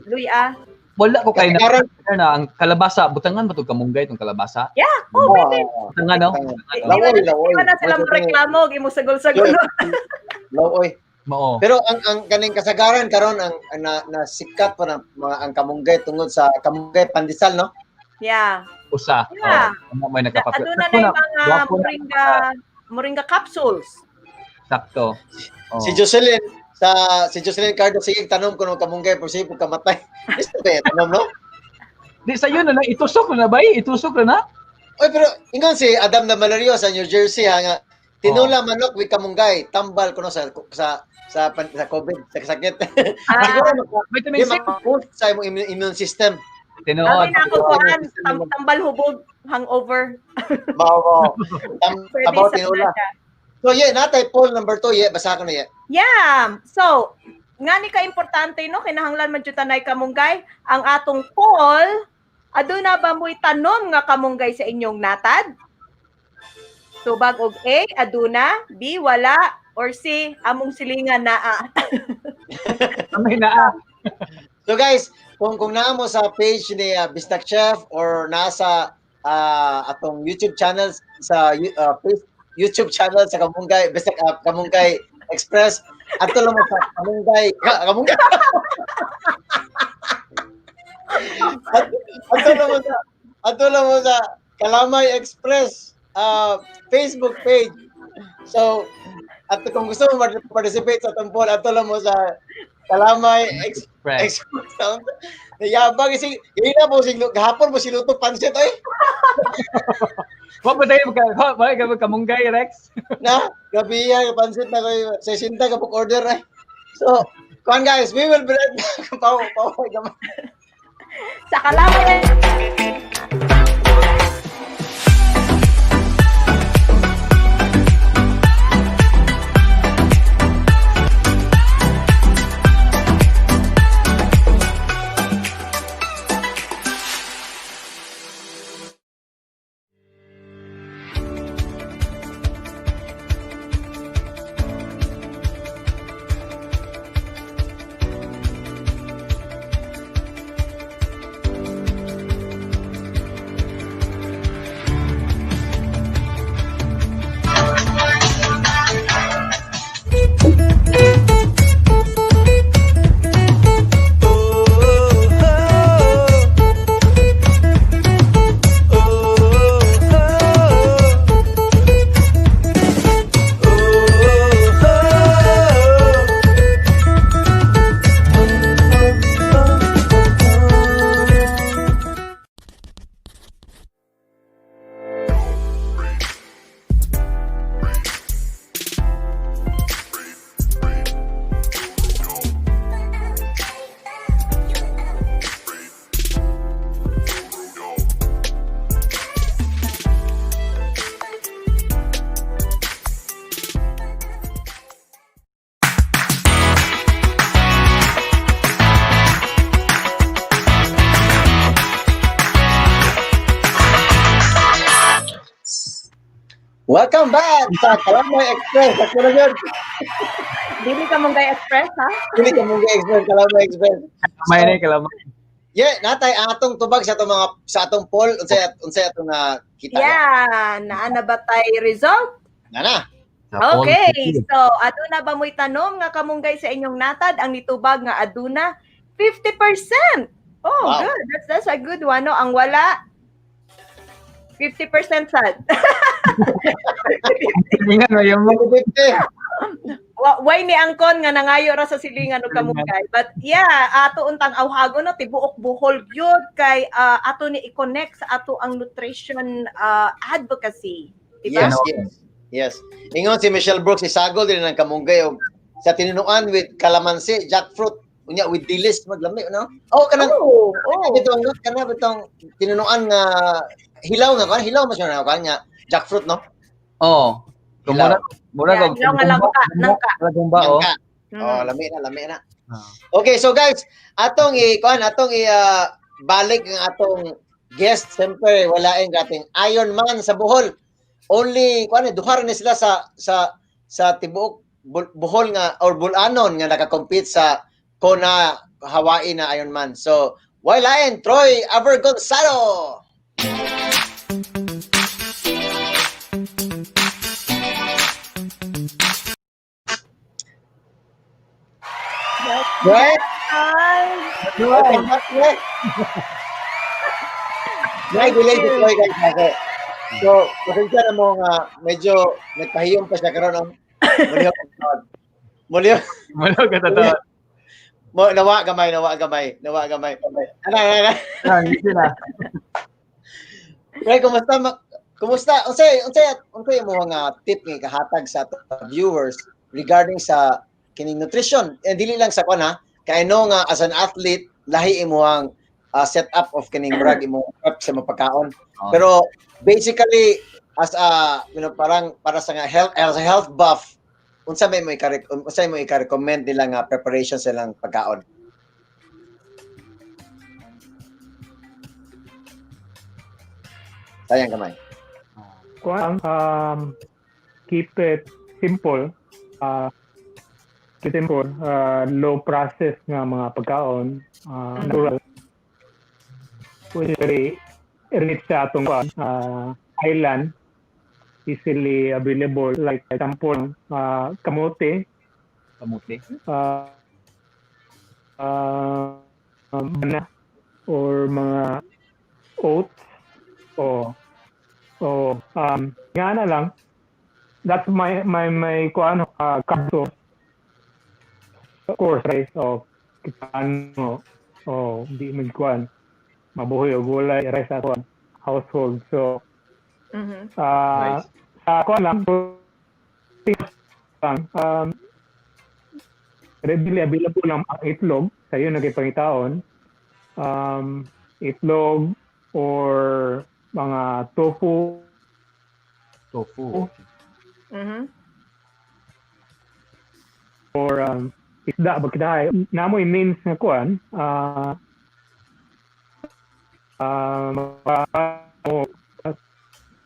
luya. Wala ko kay na, Karon, na ang kalabasa, butangan ba tong kamunggay tong kalabasa? Yeah, oh, pwede. Butangan, no? Di Butangan, ba Lauoy, na, lauoy. di ba na sila reklamo og imo sagol-sagol? Lauoy. Mao. Pero ang kaning kasagaran karon ang na sikat pa ng mga ang kamunggay tungod sa kamunggay pandesal, no? Yeah. Usa. Yeah. Oh, may nagkapapil. Aduna na yung mga Gwapo na. moringa capsules. Sakto. Oh. Si Jocelyn sa si Jocelyn Cardo sige tanom ko ng kamunggay pero sige kamatay. Gusto ba tanom, no? Di sa yun na na itusok na ba? Itusok na na? Oy, pero ingon si Adam na Malario sa New Jersey ha nga tinula manok with kamunggay tambal kuno sa COVID sa sakit. Siguro Vitamin di C. maka-boost sa imong immune system. Tinuod. Sabi na ako kuan, tambal hubog, hangover. Mao mao. Pwede Tabaw sa tinula. siya. So yeah, natay poll number 2, yeah, basa ko na yeah. Yeah. So, nga ni ka importante no kinahanglan man jud tanay kamunggay ang atong poll, aduna ba mo'y tanom nga kamunggay sa inyong natad? Tubag og A, aduna, B, wala, or C, among silingan naa. Amay na. Ah. So guys, kung naa mo sa page ni Bisdak Chef or nasa atong YouTube channel sa YouTube channel sa Kamunggay Bisdak Kamunggay Express, adto lang mo sa Kamunggay Kamunggay. Adto lang mo sa Kalamay Express Facebook page. So, at kung gusto mo participate sa atong poll, adto lang mo sa Kalamay Express. Express. Nayabang kasi yun na po si gahapon po siluto pansit oy. Wa ba tayo wa ka kamunggay Rex? Na, gabi yan pansit na koy 60 ka book order ay. So, kuan guys, we will be right back. Paw paw gamay. Sa Kalamay Welcome back sa Kalamay Express. Ako na yun. Dili Kamunggay Express, ha? Dili Kamunggay Express, Kalamay Express. May na kalamay. Yeah, natay ang atong tubag sa atong mga sa atong poll, unsay atong kita. Yeah, naa na ba tay result? Na na. Okay, so aduna ba mo'y tanom nga kamunggay sa inyong natad? Ang nitubag nga aduna, 50%. Oh, good. That's a good one, no? Ang wala, 50% sad. Silingan mo yung Why ni angkon nga nangayo ra sa silingan og kamunggay. But yeah, ato untang awhago, no, tibuok Bohol gyud kay ato ni i-connect sa ato ang nutrition advocacy. Diba? Yes. Ingon si Michelle Brooks, isagol din ng kamunggay og sa tinunuan with calamansi, jackfruit, unya with dilis, maglami, no? Oh, kanang Oh. Bitong kana bitong tinunuan nga hilaw nga kan, hilaw mas na kan nga jackfruit, no? Oh. Hilaw. Mura mura Yeah, hilaw nga langka, nangka. Langka oh. Nangka. Oh, lami na, lami na. Okay, so guys, atong i kuan atong i balik ang atong guest, siyempre walain ating Iron Man sa Bohol. Only kuan duha ra ni sila sa tibuok Bohol nga or Bulanon nga nakakompete sa Kona Hawaii na Iron Man. So, walain Troy Avergonzalo. Right? Hi. Welcome back, Troy. May delay si Troy, guys, kasi. So, pasensya na mo nga medyo nagpahiyom pa siya karon, no? Mulihok ang Mulihok. Mula ka totoo. Mo nawa gamay, nawa gamay, nawa gamay. Ana, ana, ana. Ah, ngisi na. Troy, kumusta? Kumusta? Unsay imo nga tip nga ikahatag sa ato viewers regarding sa kining nutrition? Eh, dili lang sa kuan ha. Kay no nga as an athlete lahi imong set up of kining murag imong prep sa mapagkaon. Oh. Pero basically as a parang para sa nga health, as a health buff, unsa mo ika-recommend nila nga preparation sa ilang pagkaon? Sayang kamay. Kuan, keep it simple. Keep it simple. Low process nga mga pagkaon. Natural. Which is very rich sa atong kuan, island. Easily available. Like example, kamote. Kamote. Banana or mga oats o nga na lang, that's my kuan, carb source. Of course, rice o kitano o di man kuan mabuhi og gulay rice sa kuan household, so Rice. Sa kuan lang, lang, readily available lang ang itlog sa iyo nagipangitaon, itlog or mga tofu. Tofu. Or isda ba kita namoy means nga kuan o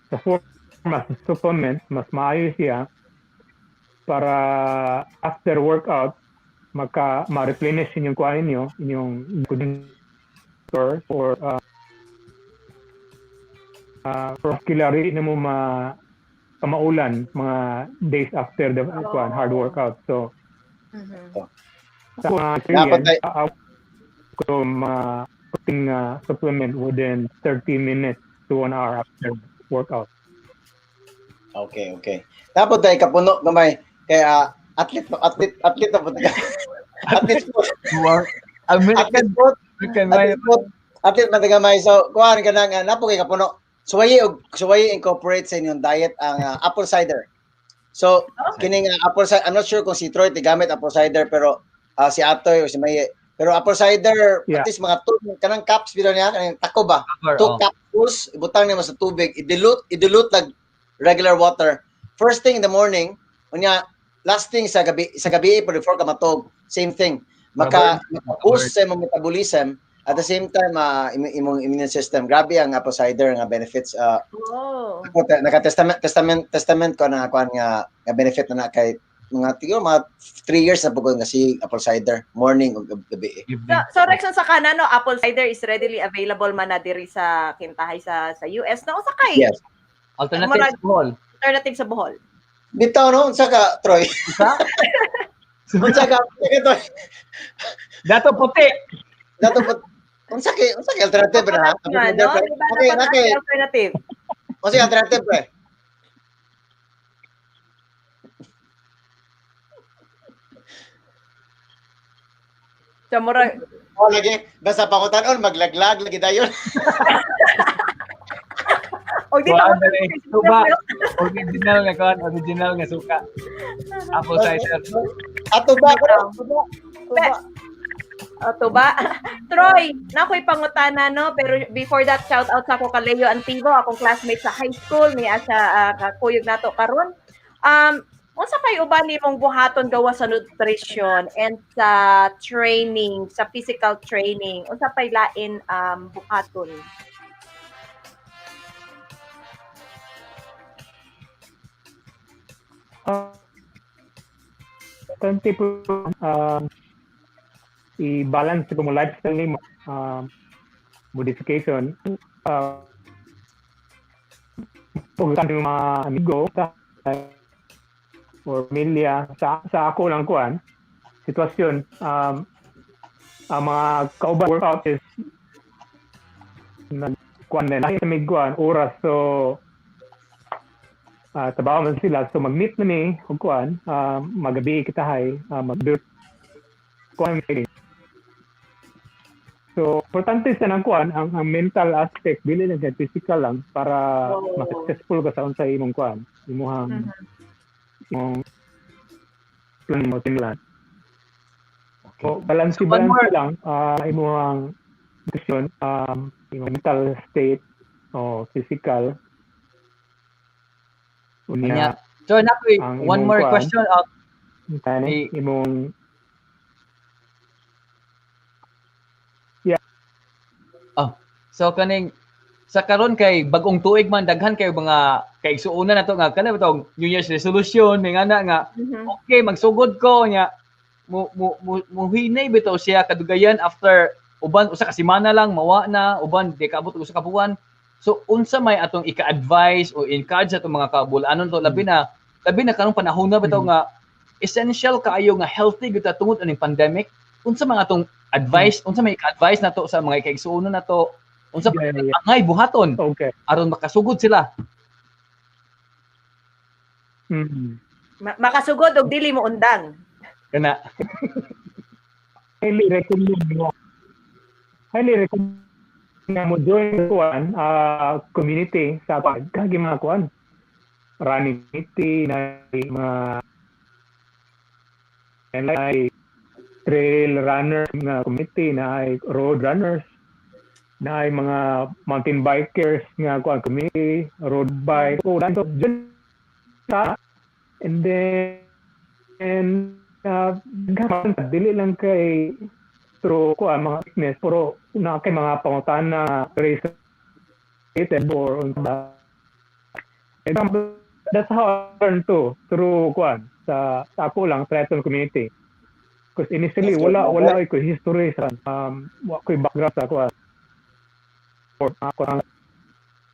sa form as supplement, mas maayo siya para after workout maka ma-replenish inyong kuan ninyo, inyong store or particularly na mo ma kamaulan mga days after the kuan hard workout. So sa mga Dapat experience, ko mga putting supplement within 30 minutes to 1 hour after workout. Okay. Dapat tayo kapuno gamay kaya athlete athlete athlete na po. Athlete po. American Athlete po. American Athlete po. Athlete man gamay. So kuan ka na nga napo kay kapuno. Suwayi og suwayi incorporate sa inyong diet ang apple cider. So kining apple cider, I'm not sure kung si Troy tigamit apple cider, pero si Atoy o si Maye. Pero apple cider, at least mga two kanang cups bitaw niya, kanang tako ba? Two capsules, ibutang nimo sa tubig, i-dilute like regular water. First thing in the morning, unya last thing sa gabi pero before ka matog, same thing. Maka boost sa imong metabolism. At the same time, imong immune system, grabe ang apple cider nga benefits. Ako, naka-testament testament testament ko na kuan nga benefit na na kay mga tigo mga 3 years na pugol nga si apple cider morning ug gabi. So Rex, sa kana, no, apple cider is readily available man na diri sa Kintahay sa US, no? Usa kay Yes. Alternative Murag- sa Bohol. alternative sa Bohol. Bitaw, no, unsa ka, Troy? Isa? Unsa ka, Troy? Dato puti. Dato po, unsa kay alternative na? Apple Nga, cider, no? pre? Diba, Okay, dapat okay. ang alternative. Unsa kay alternative, pre? So, murag, Oh, lagi basta pangutan-on maglaglag lagi dayon. og dito Kuan dali, suba. Original nga kuan, original nga suka. Apple cider. Ato ba ko? Tuba. Tuba. O, tuba. Troy, nakoy pangutana, no? Pero before that, shout out sa ako ka Leo Antigo, akong classmate sa high school, niya sa kakuyog nato karon. Unsa kay uban nimong buhaton gawa sa nutrition and sa training, sa physical training? Unsa pay lain buhaton? Importante po i-balance ko mo lifestyle nimo, modification pag yung mga amigo sa or pamilya sa ako lang kuan sitwasyon, ang mga kauban workout is nag kuan na lahi sa may kuan oras, so trabaho man sila, so mag-meet na mi og kuan, magabi kita hay, mag kuan. So importante sa nang kuan ang mental aspect, dili lang kay physical lang para ma-successful ka sa unsay imong kuan, imuhang imong plan mo tinlan. So balance. So, one balance more. Lang imuhang nutrition, imong mental state o physical. Anya. Unya So nakoy ang one imong more kuan. question. Tani, imong So kaning sa karon kay bagong tuig man, daghan kayo mga kaigsuonan nato nga kana bitong New Year's resolution, may ngana nga okay magsugod ko nya mo muhinay bitaw siya kadugayan, after uban usa ka semana lang mawa na, uban di kaabot og usa ka buwan. So unsa may atong ika-advise o encourage atong mga kabulanon to, labi na karong panahon na bitaw nga essential kaayo nga healthy gyud ta tungod aning pandemic? Unsa mga atong advice, unsa may ika-advise nato sa mga kaigsuonan nato, unsa pa angay buhaton aron makasugod sila? Makasugod og dili mo undang. Kana. Highly recommend nga mo join kuan community sa kagi mga kuan running community na mga ay trail runner nga community, na ay road runners, na ay mga mountain bikers nga kuan community, road bike. So join sa and then and dili lang kay through kuan mga fitness, pero na kay mga pangutana race related or unsa ba. And that's how I learned too, through kuan sa ako lang triathlon community. Because initially That's good. wala ko history sa wa ko'y background sa kuan or ako ang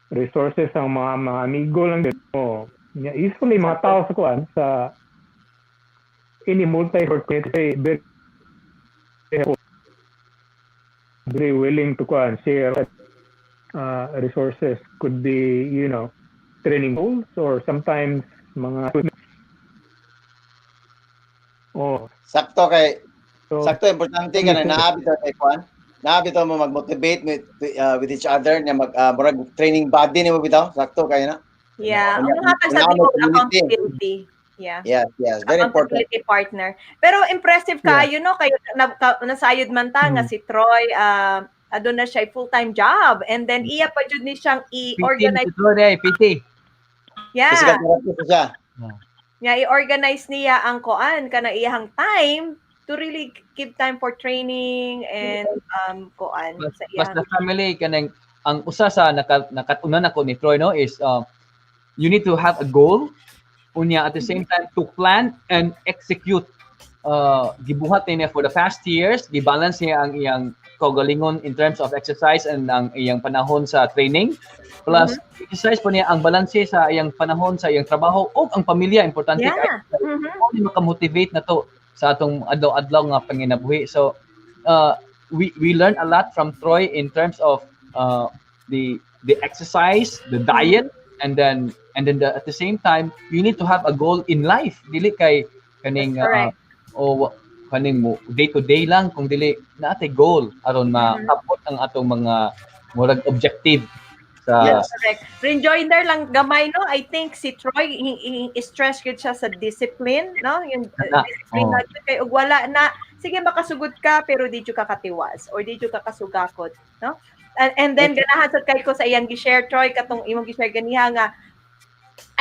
resources ang mga amigo lang din. Oh, yeah, usually mga tao sa kuan sa any multi-sport community very very willing to kuan share resources, could be training goals or sometimes mga, oh. Sakto kay So sakto, importante ka na naabi to kay kuan. Naabi to mo mag-motivate with each other nya mag murag training buddy nimo bitaw. Sakto kay na. Yeah, Unya- ang hatag sa unya mo tingog community. accountability. Yeah. Yes, very important. Accountability partner. Pero impressive kaayo, no, kayo na, nasayod man ta nga si Troy, aduna siya full-time job and then iya pa jud ni siyang PT i-organize si Troy eh, PT. Physical Yeah. therapist siya. Nga i-organize niya ang koan kana iyang time to really give time for training and kuan sa Mas iyang the family, kanang ang usa sa nakatunan ako ni Troy, no, is you need to have a goal, unya at the same time to plan and execute. Gibuhat niya for the past years, gibalance niya ang iyang kaugalingon in terms of exercise and ang iyang panahon sa training, plus exercise po niya ang balanse sa iyang panahon sa iyang trabaho o ang pamilya, importante kay ni makamotivate na to sa atong adlaw-adlaw nga panginabuhi. So we learn a lot from Troy in terms of the exercise, the diet, and then at the same time you need to have a goal in life. Dili kay kaning That's correct. O kaning mo day to day lang, kung dili naa tay goal aron maabot ang atong mga murag objective sa Correct. Rejoinder lang gamay, no. I think si Troy stress gyud siya sa discipline, no? Yung discipline na gyud kay og wala na, sige, makasugod ka pero di jud ka katiwas or di jud ka kasugakot, no? And then ganahan sad kay ko sa iyang gi-share, Troy, katong imong gi-share ganiha nga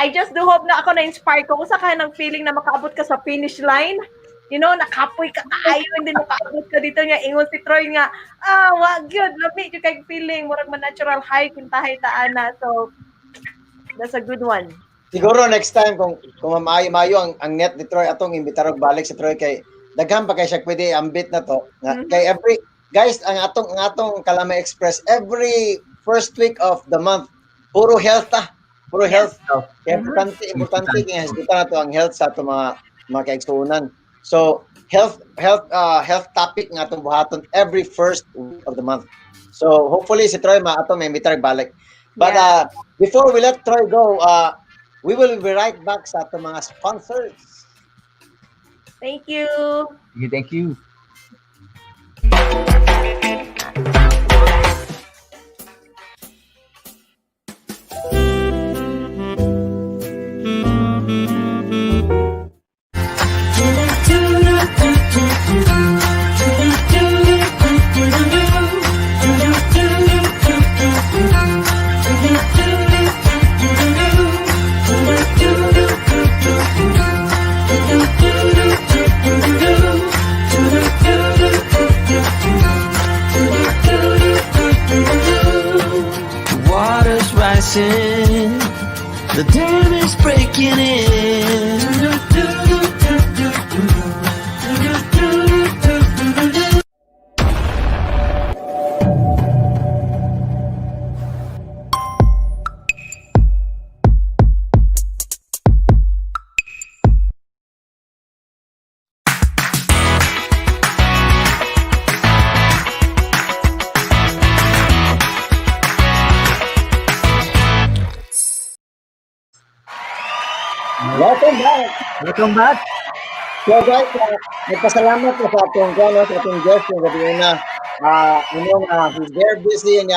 I just do hope na ako na-inspire ko kung sa kanang feeling na makaabot ka sa finish line. Nakapoy ka kaayo and then makaabot ka dito nga ingon si Troy nga, wa gyud, lami jud kay feeling, murag man natural high kintahay ta ana. So that's a good one. Siguro next time kung maayo maayo ang net ni Troy, atong imbitar og balik si Troy kay daghan pa kay siya pwede ambit na to. Nga, kay every guys, ang atong Kalamay Express every first week of the month puro health ta. Puro health. Health. Kaya importante importante kay hisgutan nato ang health sa atong mga kaigsuonan. So health topic nga atong buhaton every first week of the month. So hopefully si Troy ma atong may imbitar balik. But before we let Troy go, we will be right back sa atong mga sponsors. Thank you. Thank you. Thank you. The water's rising, the dam is breaking in. Welcome back. Welcome back. So guys, nagpasalamat ko sa atong ano, sa atong guest yung gabi na he's very busy and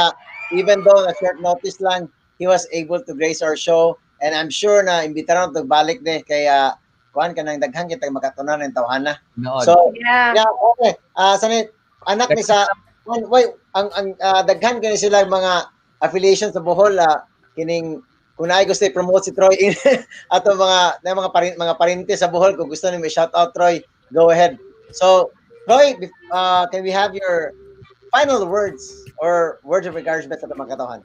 even though na short notice lang, he was able to grace our show and I'm sure na imbitaran to balik de kaya kuan kanang daghan kita makatunan ng tawhana. Noon. So yeah, okay. Sanit anak ni sa kuan wait, ang daghan kini sila mga affiliation sa Bohol, kining kung naay gusto i-promote si Troy ato mga na mga mga parente sa Bohol, kung gusto niyo shout out Troy, go ahead. So Troy, can we have your final words or words of encouragement sa atong mga katawhan?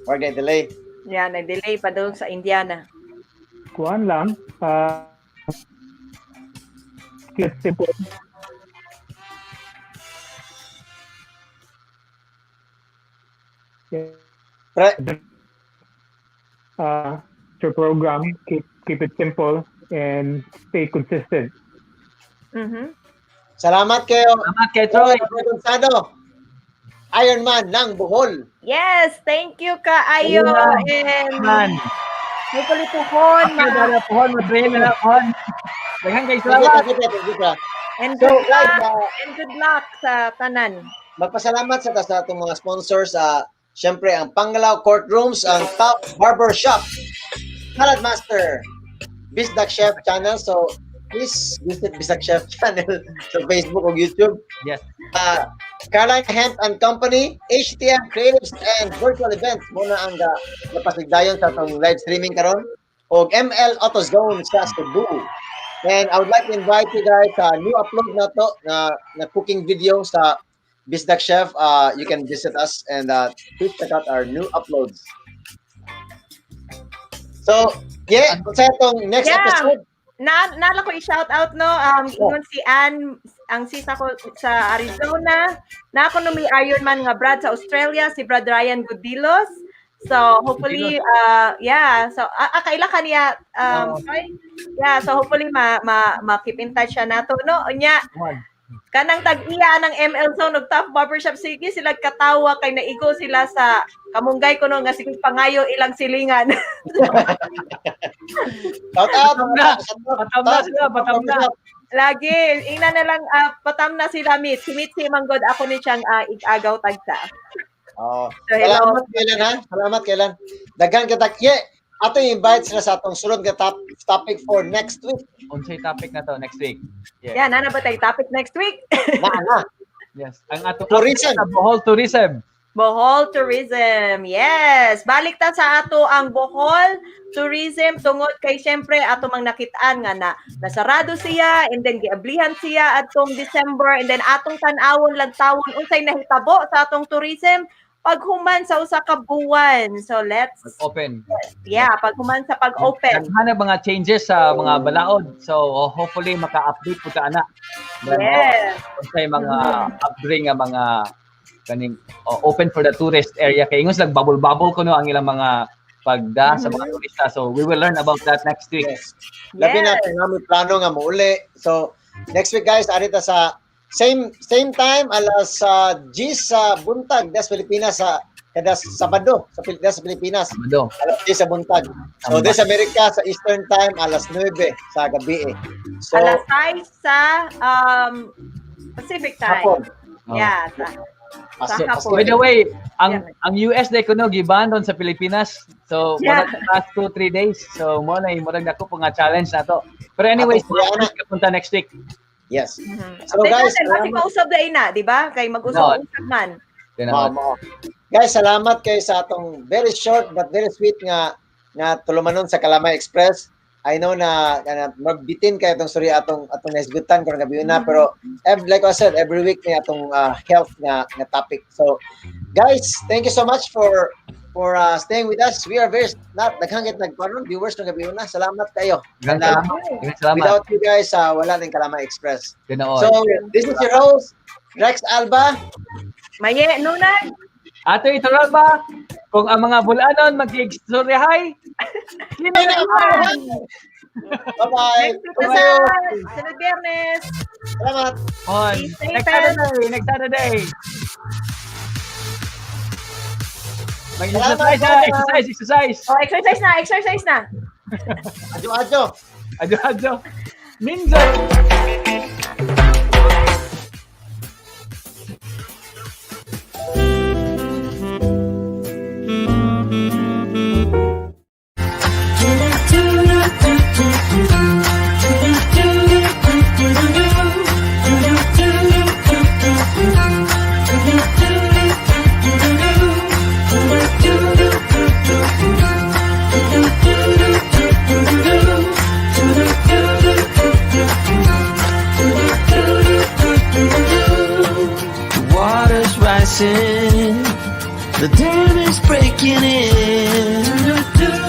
Or delay. Yeah, nag-delay pa doon sa Indiana. Kuan lang, keep simple. Pre, Your program, keep it simple and stay consistent. Salamat kayo. Salamat kay Troy. Troy Gonzalo. Iron Man ng Bohol. Yes, thank you kaayo. And Man. hopefully puhon, Okay, dala pohon, matrain na pohon. Daghan kay Thank you, salamat. thank you, thank you. And So, good guys, luck, and good luck sa tanan. Magpasalamat sa atong mga sponsors. Siyempre, ang Panglao Courtrooms, ang Top Barber Shop, Salad Master, Bisdak Chef Channel. So, please visit Bisdak Chef Channel sa Facebook o YouTube. Yes. Caroline Hemp and Company, HTM Creatives and Virtual Events mao na ang napasigdayon sa atong live streaming karon og ML AutoZone sa Cebu. And I would like to invite you guys sa new upload nato na cooking video sa Bisdak Chef. You can visit us and please check out our new uploads. So, yeah, sa atong next episode. Na nala ko i-shout out, no, ingon si Ann, ang sisa ko sa Arizona na ako no, may Ironman nga Brad sa Australia, si Brad Ryan Gudilos. So hopefully, yeah, so kaila ka niya, sorry. Yeah, so hopefully ma keep in touch siya nato, no. Unya One. Kanang tag-iya ng ML Zone ug Top Barbershop, sige sila katawa kay naigo sila sa kamunggay ko no nga sige pangayo ilang silingan. Shout out. Patam na. Patam na sila, patam na. Lagi, ina na lang, patam na sila meet. Si Mitzi manggod ako ni siyang igagaw tagsa. Oh. So, hello. Salamat kailan ha. Salamat kailan. Daghan kita. Yeah, ato invite sila sa atong sunod nga topic for next week. Unsay topic na to next week? Yeah. Yan, ana ba tayo topic next week? Na na. Yes. Ang atong Tourism. sa Bohol tourism. Bohol tourism. Yes. Balik ta sa ato ang Bohol tourism tungod kay syempre ato mang nakitaan nga na nasarado siya and then giablihan siya atong December and then atong tan-awon lang tawon unsay nahitabo sa atong tourism paghuman sa usa ka buwan. So let's Open. Yeah, paghuman sa pag-open. Daghan na mga changes sa mga balaod. So hopefully maka-update po ka ana. Then, unsay mga upgrade nga mga kaning open for the tourist area kay ingon sila bubble bubble kuno ang ilang mga pagda sa mga turista. So we will learn about that next week. Yes. Labi na kung namin plano nga muuli. So next week, guys, arita sa same same time, alas 10 sa buntag des Pilipinas sa kada Sabado sa des Pilipinas. Sabado. Alas 10 sa buntag. So Tama. des America sa Eastern Time, alas 9 sa gabi eh. So Alas 6 sa Pacific Time. Hapon. Oh. Yeah. Sa hapon. By the way, ang ang US day kuno giban doon sa Pilipinas. So murag last 2-3 days. So mo na murag nako po nga challenge na to. Pero anyways, Atong kuya na. kapunta next week. Yes. So So, guys, guys, natin, salamat. mausab dai na, di ba? Kay mag-usab-usab man. Tinuod. Mao, mao. Guys, salamat kay sa atong very short but very sweet nga tulumanon sa Kalamay Express. I know na magbitin kay atong sorry atong nahisgutan karon gabi na, pero like I said, every week may atong health nga topic. So guys, thank you so much for staying with us. We are very not daghang kay nagpanon viewers ng gabi na. Salamat kayo. Daghang salamat. Daghang salamat. Without you guys, wala ning Kalamay Express. Tinuod. So this is your host, Rex Alba. Maye, nunay. Ato Ituralba, kung ang mga bulanon mag-istoryahay, sino na naman? Bye-bye. Next week na sa sunod Biyernes. Salamat. On Stay safe. Next Saturday, next Saturday. Mag-exercise na, exercise, exercise. Oh, exercise na, exercise na. Adyo, adyo. Adyo, adyo. Ninja. The water's rising, the dam is breaking in.